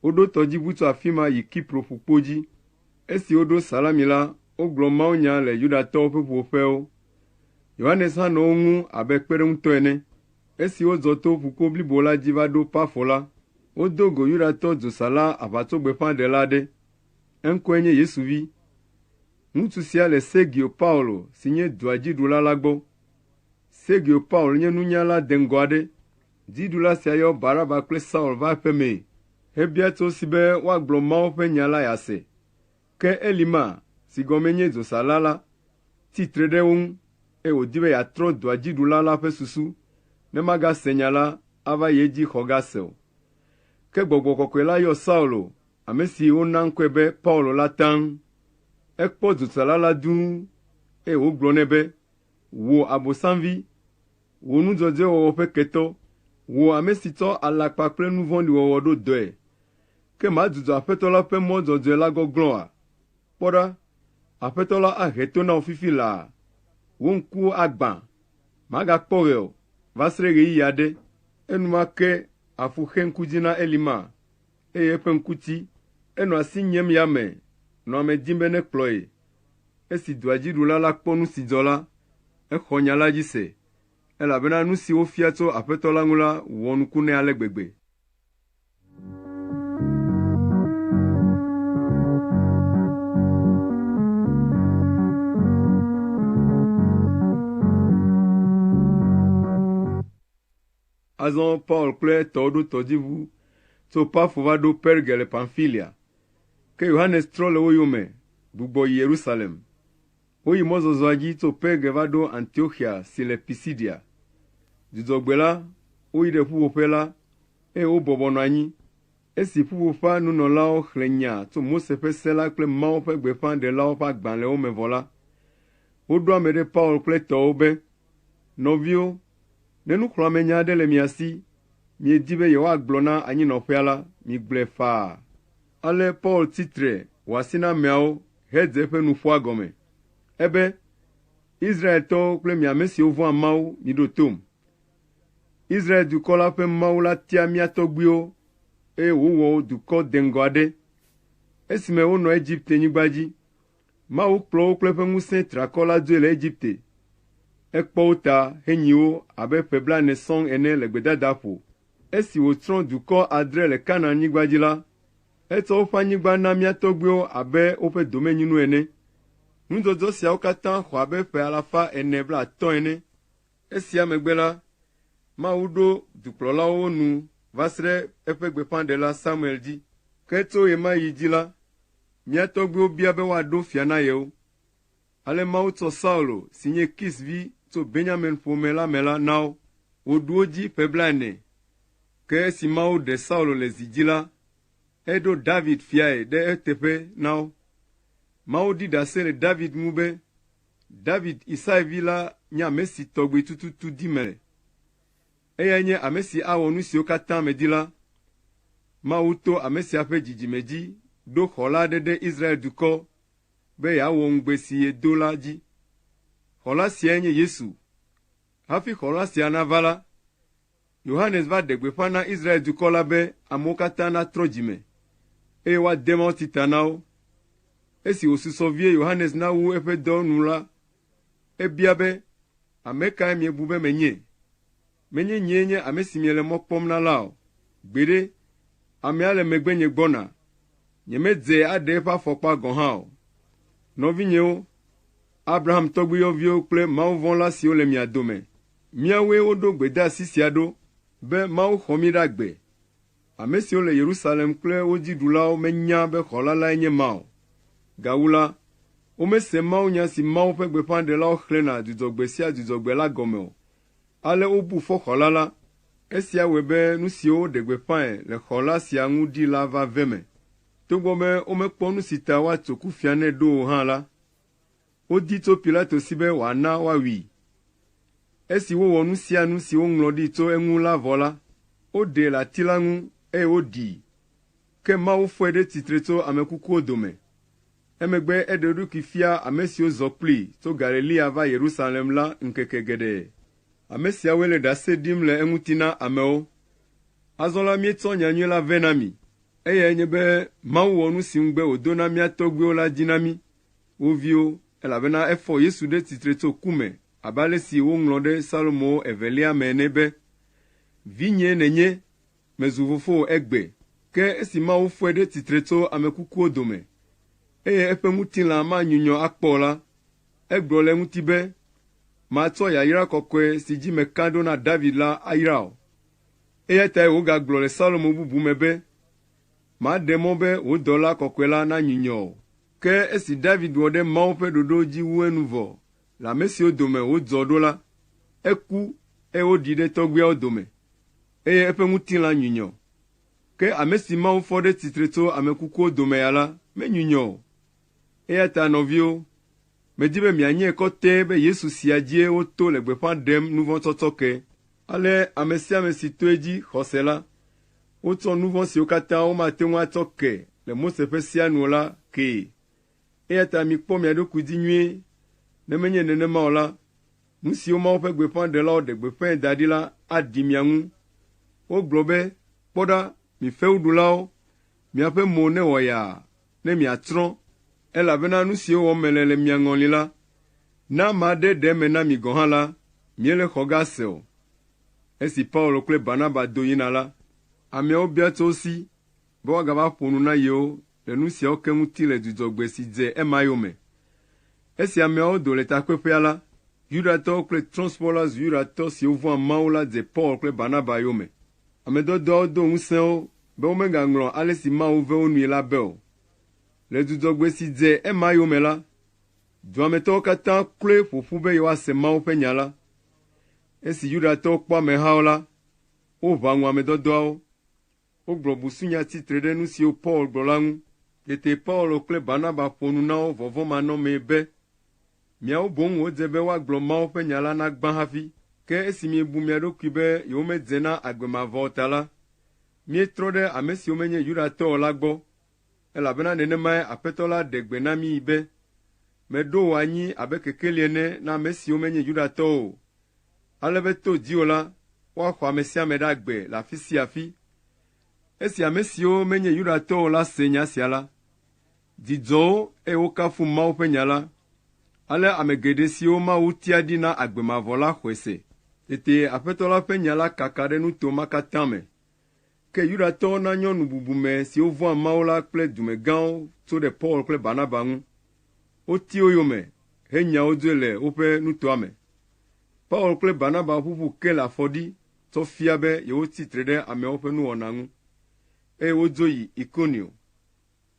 Woɖo tɔdziʋu tso afi ma yi Kipro ƒukpo dzi. Esi woɖo Salami la, wogblɔ mawunya le Yudatɔwo ƒe ƒuƒoƒewo. Yohanes hã nɔ wo ŋu abe kpeɖeŋutɔ ene. Esi wozɔ to ƒukpo blibo la dzi va ɖo Pafo la, wodo go Yudatɔ dzosala aʋatsogbeƒãɖela aɖe. Eŋkɔe nye Yesu vi. Ŋutsu sia le Sergio Paulo si nye dua dzi ɖula la gbɔ. Sergio Paul nye nunyala deŋgɔ aɖe. Dziɖula sia yɔ Baraba kple Saul va eƒe mee hebia tso esi be woagblɔ Mawu ƒe nya la yease. Ke Elima, si gɔmee nye dzosala la, tsi tre ɖe wo ŋu, eye wòdi be yeatrɔ dua dzi ɖula la ƒe susu ne magase nya la ava yi edzi xɔ ge ase o. Ke Gbɔgbɔ Kɔkɔe la yɔ Saulo, ame si wona ŋkɔe be Paulo la taŋ. Ekpɔ dzosala la dũu, eye wògblɔ nɛ be, “Wò Abosamvi, wò nu dzɔdzɔe wɔwɔ ƒe ketɔ, wò ame si tsɔ alakpa kple nu vɔ̃ɖi wɔwɔ ɖo dɔe. Ke màdzudzɔ Aƒetɔ la ƒe mɔ dzɔdzɔe la gɔglɔ̃ oa? Kpɔ ɖa, Aƒetɔ la ahe to na wò fifi laa. Wò ŋkuwo agbã, màgakpɔ ɣe o, va se ɖe ɣeyiɣi aɖe.” Enumake afu xe ŋku dzi na Elima, eye eƒe ŋku tsi. Enɔ asi nyem yame, nɔ ame dim be nekplɔ ye. Esi dua dzi ɖula la kpɔ nu si dzɔ la, exɔ nya la dzi se, elabena nu si wofia tso Aƒetɔ la ŋu la wɔ nuku nɛ ale gbegbe. Azɔ Paul kple etɔwo ɖo tɔdziʋu tso Pafo va ɖo Perge le Pamfilia. Ke Yohanes trɔ le wo yome gbugbɔ yi Yerusalem. Woyi mɔzɔzɔa dzi tso Perge va ɖo Antioxia si le Pisidia. Dzudzɔgbe la, woyi ɖe ƒuƒoƒe la, eye wobɔbɔ nɔ anyi. Esi ƒuƒoƒea nunɔlawo xlẽ nya tso Mose ƒe se la kple Mawu ƒe gbeƒãɖelawo ƒe agbalẽwo me vɔ la, woɖo ame ɖe Paul kple etɔwo be, “Nɔviwo, ne nuxlɔ̃amenya aɖe le mia si, miedi be yewoagblɔ na anyinɔƒea la, migblɔe faa.” Ale Paul tsi tre wɔ asi na ameawo hedze eƒe nuƒoa gɔme. Ebe, “Israeltɔwo kple mi ame siwo vɔ̃a Mawu, miɖo tom. Israel dukɔ la ƒe Mawu la tia mía tɔgbuiwo, eye wòwɔ wo dukɔ deŋgɔ aɖe esime wonɔ Egiptenyigba dzi. Mawu kplɔ wo kple eƒe ŋusẽ triakɔ la dzoe le Egipte. Ekpɔ wo ta henyi wo abe ƒe blaene sɔŋ ene le gbedadaƒo. Esi wòtsrɔ̃ dukɔ adre le Kanaanyigba dzi la, etsɔ woƒe anyigba na mía tɔgbuiwo abe woƒe domenyinu ene. Nudzɔdzɔ siawo katã xɔ abe ƒe alafa ene blaatɔ̃ ene. Esia megbe la, Mawu ɖo dukplɔlawo wo nu va se ɖe eƒe gbeƒãɖela Samuel dzi. Ke tso ɣe ma ɣi dzi la, mía tɔgbuiwo bia be woaɖo fia na yewo. Ale Mawu tsɔ Saulo si nye Kis vi tso Benyamin ƒome la me la na wo. Wòɖu wo dzi ƒe blaene. Ke esi Mawu ɖe Saulo le zi dzi la, eɖo David fiae ɖe eteƒe na wo. Mawu ɖi ɖase le David ŋu be, David, Isai vi la nye ame si tɔgbi tututu dim mele. Eyae nye ame si awɔ nu siwo katã medi la. Mawu to ame sia ƒe dzidzime dzi ɖo xɔla aɖe ɖe Israel dukɔ be yeawɔ ŋugbe si yedo la dzi. Xɔla siae nye Yesu. Hafi xɔla sia nava la, Yohanes va ɖe gbeƒã na Israel dukɔ la be amewo katã natrɔ dzi me, eye woade mawutsi ta na wo. Esi wòsusɔ vie Yohanes nawu eƒe dɔ nu la, ebia be, “Ame kae miebu be menye? Menye nyee nye ame si miele mɔ kpɔm na la o. Gbeɖe, amea le megbenye gbɔna. Nyemedze aɖe eƒe afɔkpa gɔ̃ hã o.” Nɔvinyewo, Abraham tɔgbuiyɔviwo kple mawuvɔ̃la siwo le mia dome, míawoe woɖo gbedeasi sia ɖo be Mawu xɔ mí ɖe agbe. Ame siwo le Yerusalem kple wo dzi ɖulawo menya be xɔla lae nye ma o. Gawu la, womese mawunya si Mawu ƒe gbeƒãɖelawo xlẽna Dzudzɔgbe sia Dzudzɔgbe la gɔme o. Ale wobu fɔ xɔla la. Esia wɔe be nu siwo woɖe gbeƒãe le xɔla sia ŋu ɖi la va ve eme. Togbɔ be womekpɔ nu si ta woatso kufia nɛ ɖo o hã la, wodi tso Pilato si be wòana woawui. Esi wowɔ nu sia nu si woŋlɔ ɖi tso eŋu la vɔ la, woɖee le ati la ŋu, eye woɖii. Ke Mawu fɔe ɖe tsitre tso ame kukuwo dome. Emegbe eɖe eɖokui fia ame siwo zɔ kplii tso Galilea va Yerusalem la ŋkeke geɖe. Ame siawoe le ɖase ɖim le eŋuti na amewo. Azɔ la míetsɔ nyanyui la vɛ na mi. Eyae nye be Mawu wɔ nu si ŋugbe wòdo na mía tɔgbuiwo la dzi na mí, wo viwo, elabena efɔ Yesu ɖe tsitre tso ku me abe ale si woŋlɔ ɖe Psalmo evelia me ene be, ‘Vinyee nènye, mezu fofowò egbe.’ Ke esi Mawu fɔe ɖe tsitre tso ame kukuwo dome, eye eƒe ŋutilã manyunyɔ akpɔ o la, egblɔ le eŋuti be, ‘Matsɔ yayra kɔkɔe si dzi meka ɖo na David la ayra wò.’ Eya tae wògagblɔ le Salomo bubu me be, ‘Maɖe mɔ be wò dɔla kɔkɔe la nanyunyɔ o.’ Ke esi David wɔ ɖe Mawu ƒe ɖoɖo dzi wu enu vɔ le ame siwo dome wòdzɔ ɖo la, eku eye woɖii ɖe tɔgbuiawo dome, eye eƒe ŋutilã nyunyɔ. Ke ame si Mawu fɔ ɖe tsitre tso ame kukuwo dome ya la, menyunyɔ o. Eya ta nɔviwo, medi be mianyae kɔtɛe be Yesu sia dzie woto le gbeƒã ɖem nu vɔ̃ tsɔtsɔke. Ale ame sia ame si to edzi xɔ se la, wotsɔ nu vɔ̃ siwo katã womate ŋu atsɔ ke le Mose ƒe sea nu o la kee. Eya ta mikpɔ mia ɖokui dzi nyuie, ne menye nenema o la, nu siwo Mawu ƒe gbeƒãɖelawo ɖe gbeƒãe da ɖi la aɖi mia ŋu. Wogblɔ be, ‘Kpɔ ɖa, mi fewuɖulawo, miaƒe mo newɔ yaa ne miatsrɔ̃, elabena nu siwo wɔm mele le mia ŋɔli la, ne ame aɖe ɖe eme na mi gɔ̃ hã la, miele xɔ ge ase o.’ Esi Paulo kple Barnaba do yina la, ameawo bia tso wo si be woagava ƒo nu na yewo le nu siawo ke ŋuti le Dzudzɔgbe si dze ema yome. Esi ameawo do le takpeƒea la, Yudatɔwo kple trɔ̃subɔla zu Yudatɔ siwo vɔ̃a Mawu la dze Paul kple Barnaba yome. Ame dɔdɔawo do ŋusẽ wo be womegaŋlɔ ale si Mawu ve wo nui la be o. Le dzudzɔgbe si dze ema yome la, dua me tɔwo katã kloe ƒo ƒu be yewoase Mawu ƒe nya la. Esi Yudatɔwo kpɔ amehawo la, woʋã ŋu ame dɔdɔawo. Wogblɔ busunya tsi tre ɖe nu siwo Paul gblɔ la ŋu. Tete Paulo kple Barnaba ƒo nu na wo vɔvɔ̃manɔmee be, “Miawo boŋ wòdze be woagblɔ Mawu ƒe nya la na gbã hafi. Ke esi miebu mia ɖokui be yewomedze na agbe mavɔ o ta la, míetrɔ ɖe ame siwo menye Yudatɔ o la gbɔ, elabena nenemae Aƒetɔ la ɖe gbe na mí be, ‘Meɖo wò anyi abe kekeli ene na ame siwo menye Yudatɔwo o, ale be to dziwò la, woaxɔ ame sia ame ɖe agbe le afi sia afi.’ Esi ame siwo menye Yudatɔwo o la se nya sia la, dzi dzɔ wo eye wokafu Mawu ƒe nya la. Ale ame geɖe siwo Mawu tia ɖi na agbe mavɔ la xɔe se. Tete Aƒetɔ la ƒe nya la kaka ɖe nuto ma katã me. Ke Yudatɔwo na nyɔnu bubume siwo vɔ̃a Mawu la kple dumegãwo tso ɖe Paul kple Barnaba ŋu. Woti wo yome henya wo dzoe le woƒe nutoa me. Paul kple Barnaba ʋuʋu ke le afɔɖi tsɔ fia be yewotsi tre ɖe ameawo ƒe nuwɔna ŋu, eye wodzo yi Ikonio.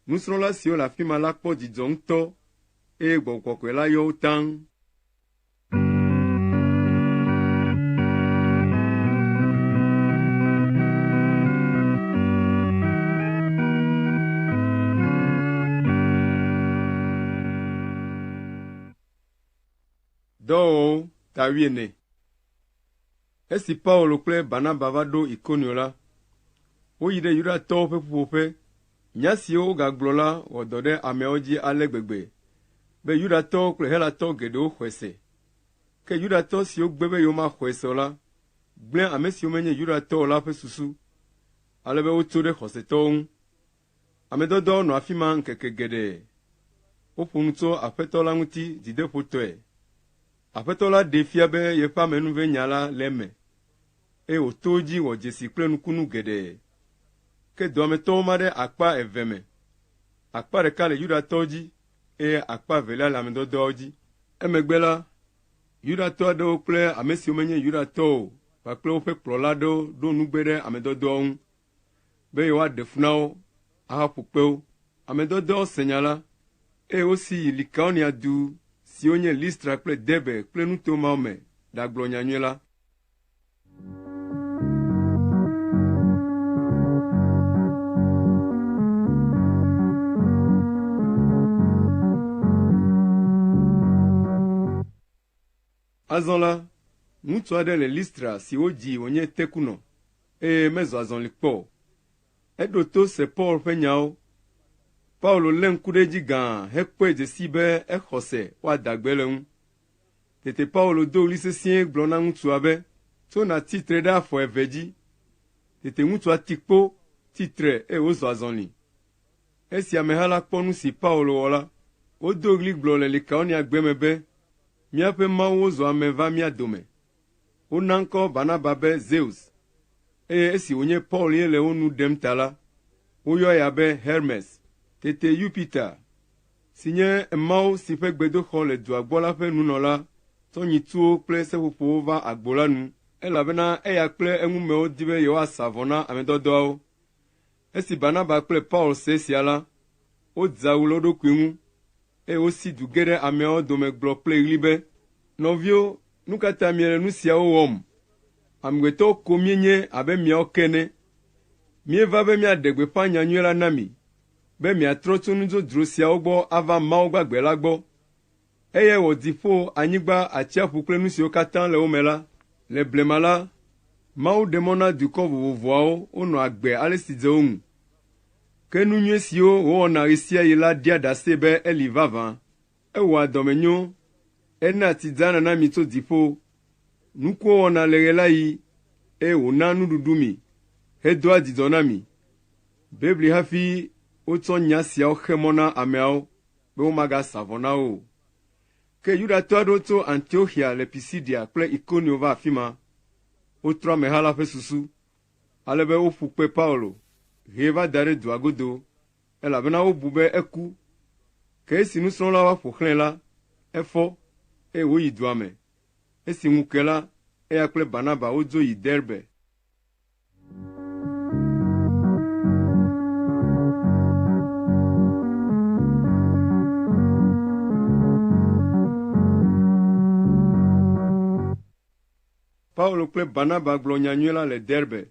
Nusrɔ̃la siwo le afi ma la kpɔ dzidzɔ ŋutɔ eye Gbɔgbɔ Kɔkɔe la yɔ wo taŋ. Dɔwɔwɔwo ta wuiene. Esi Paulo kple Barnaba va ɖo Ikonio la, woyi ɖe Yudatɔwo ƒe ƒuƒoƒe. Nya siwo wogagblɔ la wɔ dɔ ɖe ameawo dzi ale gbegbe be Yudatɔwo kple Helatɔ geɖewo xɔe se. Ke Yudatɔ siwo gbe be yewomaxɔe se o la gblẽ ame siwo menye Yudatɔwo o la ƒe susu, ale be wotso ɖe xɔsetɔwo ŋu. Ame dɔdɔawo nɔ afi ma ŋkeke geɖe. Woƒo nu tso Aƒetɔ la ŋuti dzideƒotɔe. Aƒetɔ la ɖee fia be yeƒe amenuvenya la le eme, eye wòto edzi wɔ dzesi kple nukunu geɖe. Ke dua me tɔwo ma ɖe akpa eve me. Akpa ɖeka le Yudatɔwo dzi eye akpa evelia le ame dɔdɔawo dzi. Emegbe la, Yudatɔ aɖewo kple ame siwo menye Yudatɔwo o kpakple woƒe kplɔla aɖewo ɖo nugbe ɖe ame dɔdɔawo ŋu be yewoaɖe fu na wo ahaƒu kpe wo. Ame dɔdɔawo se nya la, eye wosi yi Likaonia du siwo nye Listra kple Derbe kple nuto mawo me ɖagblɔ nyanyui la. Azɔ la, ŋutsu aɖe le Listra si wodzi wònye tekunɔ, eye mezɔ azɔli kpɔ o. Eɖo to se Paul ƒe nyawo. Paulo lé ŋku ɖe edzi gãa hekpɔe dze sii be exɔ se woada gbe le eŋu. Tete Paulo do ɣli sesĩe gblɔ na ŋutsua be, “Tso nàtsi tre ɖe afɔ eve dzi.” Tete ŋutsua ti kpo, tsi tre eye wòzɔ azɔli. Esi ameha la kpɔ nu si Paulo wɔ la, wodo ɣli gblɔ le Likaoniagbe me be, “Míaƒe mawuwo zu ame va mía dome.” Wona ŋkɔ Barnaba be Zeus, eye esi wònye Paul ye le wo nu ɖem ta la, woyɔ eya be Hermes. Tete Yupiter, si nye mawu si ƒe gbedoxɔ le dua gbɔ la ƒe nunɔla, tsɔ nyitsuwo kple seƒoƒowo va agbo la nu, elabena eya kple eŋumewo di be yewoasa vɔ na ame dɔdɔawo. Esi Barnaba kple Paul se esia la, wodze awu le wo ɖokui ŋu, eye wosi du ge ɖe ameawo dome gblɔ kple ɣli be, “Nɔviwo, nu ka ta miele nu siawo wɔm? Amegbetɔwo ko míenye abe miawo ke ene. Míeva be míaɖe gbeƒã nyanyui la na mi, be miatrɔ tso nu dzodzro siawo gbɔ ava Mawu gbagbe la gbɔ. Eyae wɔ dziƒo, anyigba, atsiaƒu kple nu siwo katã le wo me la. Le blema la, Mawu ɖe mɔ na dukɔ vovovoawo wonɔ agbe ale si dze wo ŋu. Ke nu nyui siwo wòwɔna ɣe sia ɣi la ɖia ɖase be eli vavã. Ewɔa dɔmenyo, enaa tsi dzana na mi tso dziƒo, nukuwo wɔna le ɣe la ɣi, eye wònaa nuɖuɖu mi hedoa dzidzɔ na mi. Bebli hafi wotsɔ nya siawo xe mɔ na ameawo be womagasa vɔ na wo o. Ke Yudatɔ aɖewo tso Antioxia le Pisidia kple Ikonio va afi ma. Wotrɔ ameha la ƒe susu, ale be woƒu kpe Paulo, hee va da ɖe dua godo, elabena wobu be eku. Ke esi nusrɔ̃lawo va ƒo xlãe la, efɔ, eye wòyi dua me. Esi ŋu ke la, eya kple Barnaba wodzo yi Derbe. Paulo kple Barnaba gblɔ nyanyui la le Derbe,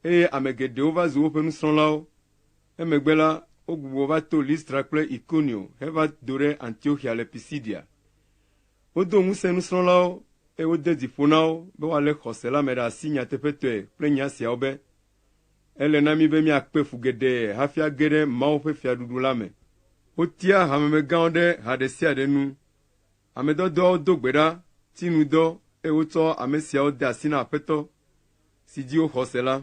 eye ame geɖewo va zu woƒe nusrɔ̃lawo. Emegbe la, wogbugbɔ va to Listra kple Ikonio heva do ɖe Antioxia le Pisidia. Wodo ŋusẽ nusrɔ̃lawo, eye wode dzi ƒo na wo be woalé xɔse la me ɖe asi nyateƒetɔe kple nya siawo be, “Ele na mí be míakpe fu geɖe hafi age ɖe Mawu ƒe fiaɖuɖu la me.” Wotia hamemegãwo ɖe ha ɖe sia ɖe nu. Ame dɔdɔawo do gbe ɖa, tsi nu dɔ, eye wotsɔ ame siawo de asi na Aƒetɔ si dzi woxɔ se la.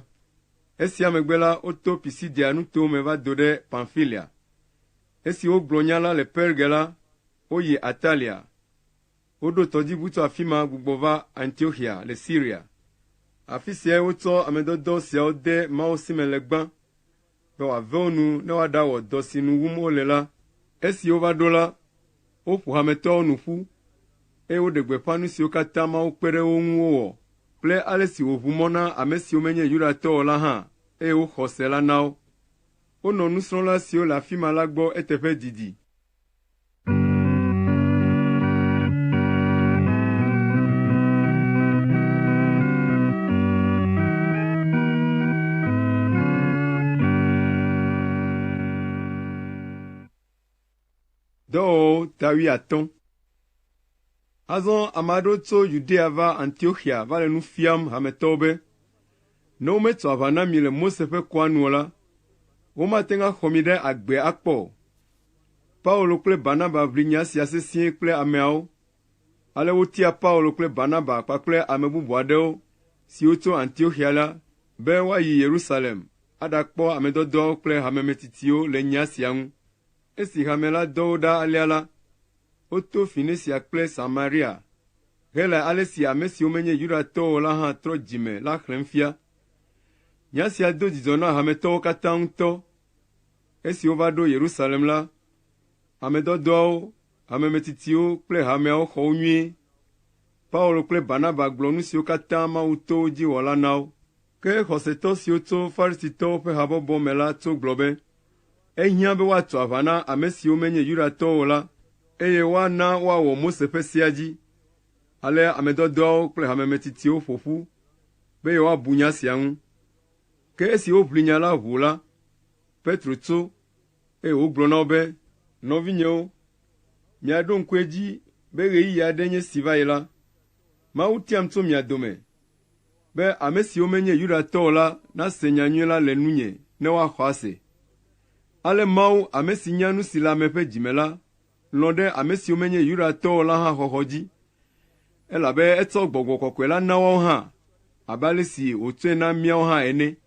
Esia megbe la, woto Pisidia nutowo me va do ɖe Pamfilia. Esi wogblɔ nya la le Perge la, woyi Atalia. Woɖo tɔdziʋu tso afi ma gbugbɔ va Antioxia le Siria. Afi siae wotsɔ ame dɔdɔ siawo de Mawu si me le gbã, be wòave wo nu ne woaɖawɔ dɔ si nu wum wole la. Esi wova ɖo la, woƒo hametɔawo nu ƒu, eye woɖe gbeƒã nu siwo katã Mawu kpe ɖe wo ŋu wowɔ kple ale si wòʋu mɔ na ame siwo menye Yudatɔwo o la hã, eye woxɔ se la na wo. Wonɔ nusrɔ̃la siwo le afi ma la gbɔ eteƒe didi. Dɔwɔwɔwo ta wuiatɔ̃. Azɔ ame aɖewo tso Yudea va Antioxia va le nu fiam hametɔwo be, “Ne wometso aʋa na mi le Mose ƒe kɔa nu o la, womate ŋu axɔ mi ɖe agbe akpɔ o.” Paulo kple Barnaba ʋli nya sia sesĩe kple ameawo. Ale wotia Paulo kple Barnaba kpakple ame bubu aɖewo siwo tso Antioxia la be woayi Yerusalem aɖakpɔ ame dɔdɔawo kple hamemetsitsiwo le nya sia ŋu. Esi hame la dɔ wo ɖa alea la, woto Foenisia kple Samaria hele ale si ame siwo menye Yudatɔwo o la hã trɔ dzi me la xlẽm fia. Nya sia do dzidzɔ na hametɔwo katã ŋutɔ. Esi wova ɖo Yerusalem la, ame dɔdɔawo, hamemetsitsiwo kple hameawo xɔ wo nyuie. Paulo kple Barnaba gblɔ nu siwo katã Mawu to wo dzi wɔ la na wo. Ke xɔsetɔ siwo tso Farisitɔwo ƒe habɔbɔ me la tso gblɔ be, Ehiã be woatso aʋa na ame siwo menye Yudatɔwo o la, eye woana woawɔ Mose ƒe sea dzi. Ale ame dɔdɔawo kple hamemetsitsiwo ƒo ƒu be yewoabu nya sia ŋu. Ke esi woʋli nya la ʋuu la, Petro tso, eye wògblɔ na wo be, “Nɔvinyewo, miaɖo ŋku edzi be ɣeyiɣi aɖe nye esi va yi la, Mawu tiam tso mia dome be ame siwo menye Yudatɔwo o la nase nyanyui la le nunye ne woaxɔ ase. Ale Mawu, ame si nya nu si le ame ƒe dzi me la, lɔ̃ ɖe ame siwo menye Yudatɔwo o la hã xɔxɔ dzi, elabe etsɔ Gbɔgbɔ Kɔkɔe la na woawo hã abe ale si wòtsɔe na míawo hã ene.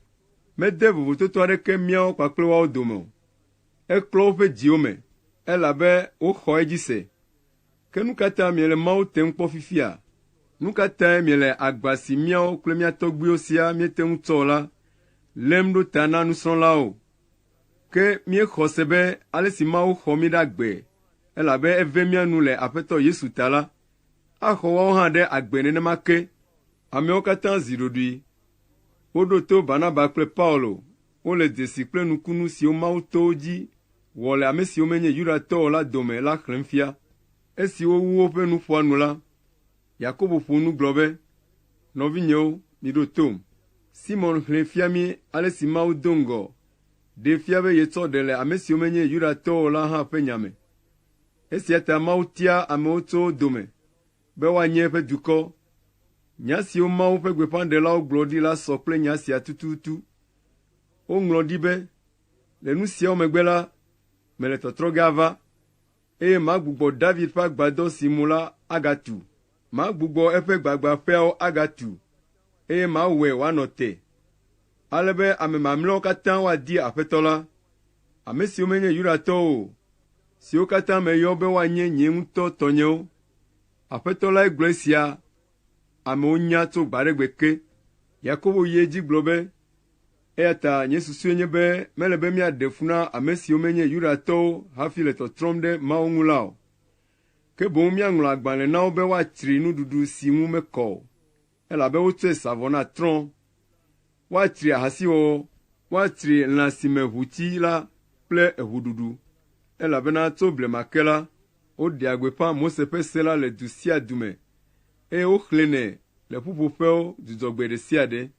Mede vovototo aɖeke míawo kpakple woawo dome o. Eklɔ woƒe dziwo me, elabe woxɔ edzi se. Ke nu ka ta miele Mawu tem kpɔ fifia? Nu ka tae miele agba si míawo kple mía tɔgbuiwo siaa míete ŋu tsɔ o la lém ɖo ta na nusrɔ̃lawo? Ke míexɔ se be ale si Mawu xɔ mí ɖe agbe, elabe eve mía nu le Aƒetɔ Yesu ta la, axɔ woawo hã ɖe agbe nenema ke. Ameawo katã zi ɖoɖoe. Woɖo to Barnaba kple Paulo wole dzesi kple nukunu siwo Mawu to wo dzi wɔ le ame siwo menye Yudatɔwo o la dome la xlẽm fia. Esi wowu woƒe nuƒoa nu la, Yakobo ƒo nu gblɔ be, “Nɔvinyewo, miɖo tom. Simɔn xlẽe fia mí ale si Mawu do ŋgɔ ɖee fia be yetsɔ ɖe le ame siwo menye Yudatɔwo o la hã ƒe nya me. Esia ta Mawu tia amewo tso wo dome be woanye eƒe dukɔ. Nya siwo Mawu ƒe gbeƒãɖelawo gblɔ ɖi la sɔ kple nya sia tututu. Woŋlɔ ɖi be, ‘Le nu siawo megbe la, mele tɔtrɔ ge ava, eye magbugbɔ David ƒe agbadɔ si mu la agatu. Magbugbɔ eƒe gbagbãƒeawo agatu, eye mawɔe wòanɔ te, ale be ame mamlɛawo katã woadi Aƒetɔ la, ame siwo menye Yudatɔwo o, siwo katã meyɔ be woanye nye ŋutɔ tɔnyewo. Aƒetɔ lae gblɔ esia amewo nya tso gbe aɖe gbe ke. Yakobo yi edzi gblɔ be, “Eya ta nye susue nye be mele be míaɖe fu na ame siwo menye Yudatɔwo hafi le tɔtrɔm ɖe Mawu ŋu la o. Ke boŋ míaŋlɔ agbalẽ na wo be woatsri nuɖuɖu si ŋu mekɔ o, elabe wotsɔe sa vɔ na trɔ̃. Woatsri ahasiwɔwɔ, woatsri lã si me ʋu tsi la kple eŋuɖuɖu, elabena tso blema ke la, woɖea gbeƒã Mose ƒe se la le du sia du me, eye woxlẽnɛ le ƒuƒoƒewo Dzudzɔgbe ɖe sia ɖe.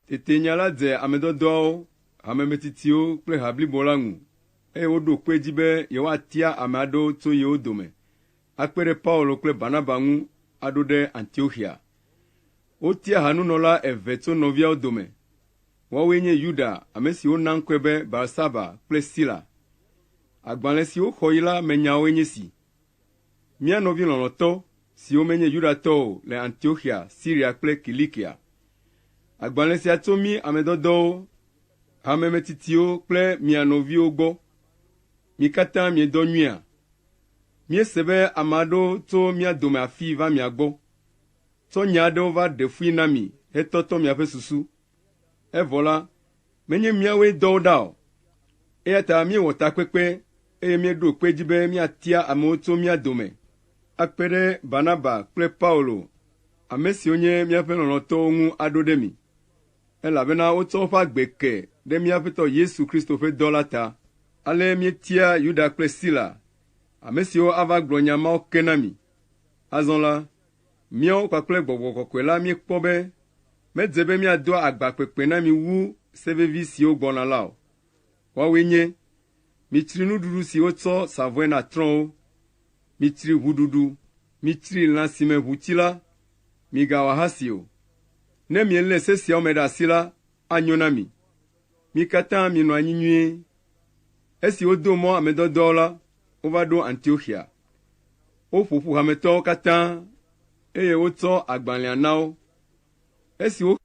Tete nya la dze ame dɔdɔawo, hamemetsitsiwo kple ha blibo la ŋu, eye woɖo kpe edzi be yewoatia ame aɖewo tso yewo dome akpe ɖe Paulo kple Barnaba ŋu aɖo ɖe Antioxia. Wotia hanunɔla eve tso nɔviawo dome. Woawoe nye Yuda, ame si wona ŋkɔe be Barsaba kple Sila. Agbalẽ si woxɔ yi la me nyawoe nye esi: Mía nɔvi lɔlɔ̃tɔ siwo menye Yudatɔwo o le Antioxia, Siria kple Kilikia. Agbalẽ sia tso mí ame dɔdɔwo, hamemetsitsiwo kple mia nɔviwo gbɔ. Mi katã miedɔ nyuiea? Míese be ame aɖewo tso mía dome afii va mia gbɔ, tsɔ nya aɖewo va ɖe fui na mi hetɔtɔ miaƒe susu. Evɔ la, menye míawoe dɔ wo ɖa o. Eya ta míewɔ takpekpe eye míeɖo kpe edzi be míatia amewo tso mía dome akpe ɖe Barnaba kple Paulo, ame siwo nye míaƒe lɔlɔ̃tɔwo ŋu aɖo ɖe mi, elabena wotsɔ woƒe agbe ke ɖe mía Aƒetɔ Yesu Kristo ƒe dɔ la ta. Ale míetia Yuda kple Sila, ame siwo ava gblɔ nya mawo ke na mi. Azɔ la, míawo kpakple Gbɔgbɔ Kɔkɔe la míekpɔ be medze be míado agba kpekpe na mi wu se vevi siwo gbɔna la o. Woawoe nye, mitsri nuɖuɖu si wotsɔ sa vɔe na trɔ̃wo, mitsri ʋuɖuɖu, mitsri lã si me ʋu tsi la, migawɔ ahasi o. Ne mielé se siawo me ɖe asi la, anyo na mi. Mi katã minɔ anyi nyuie. Esi wodo mɔ ame dɔdɔawo la, wova ɖo Antioxia. Woƒo ƒu hametɔawo katã, eye wotsɔ agbalẽa na wo. Esi wo.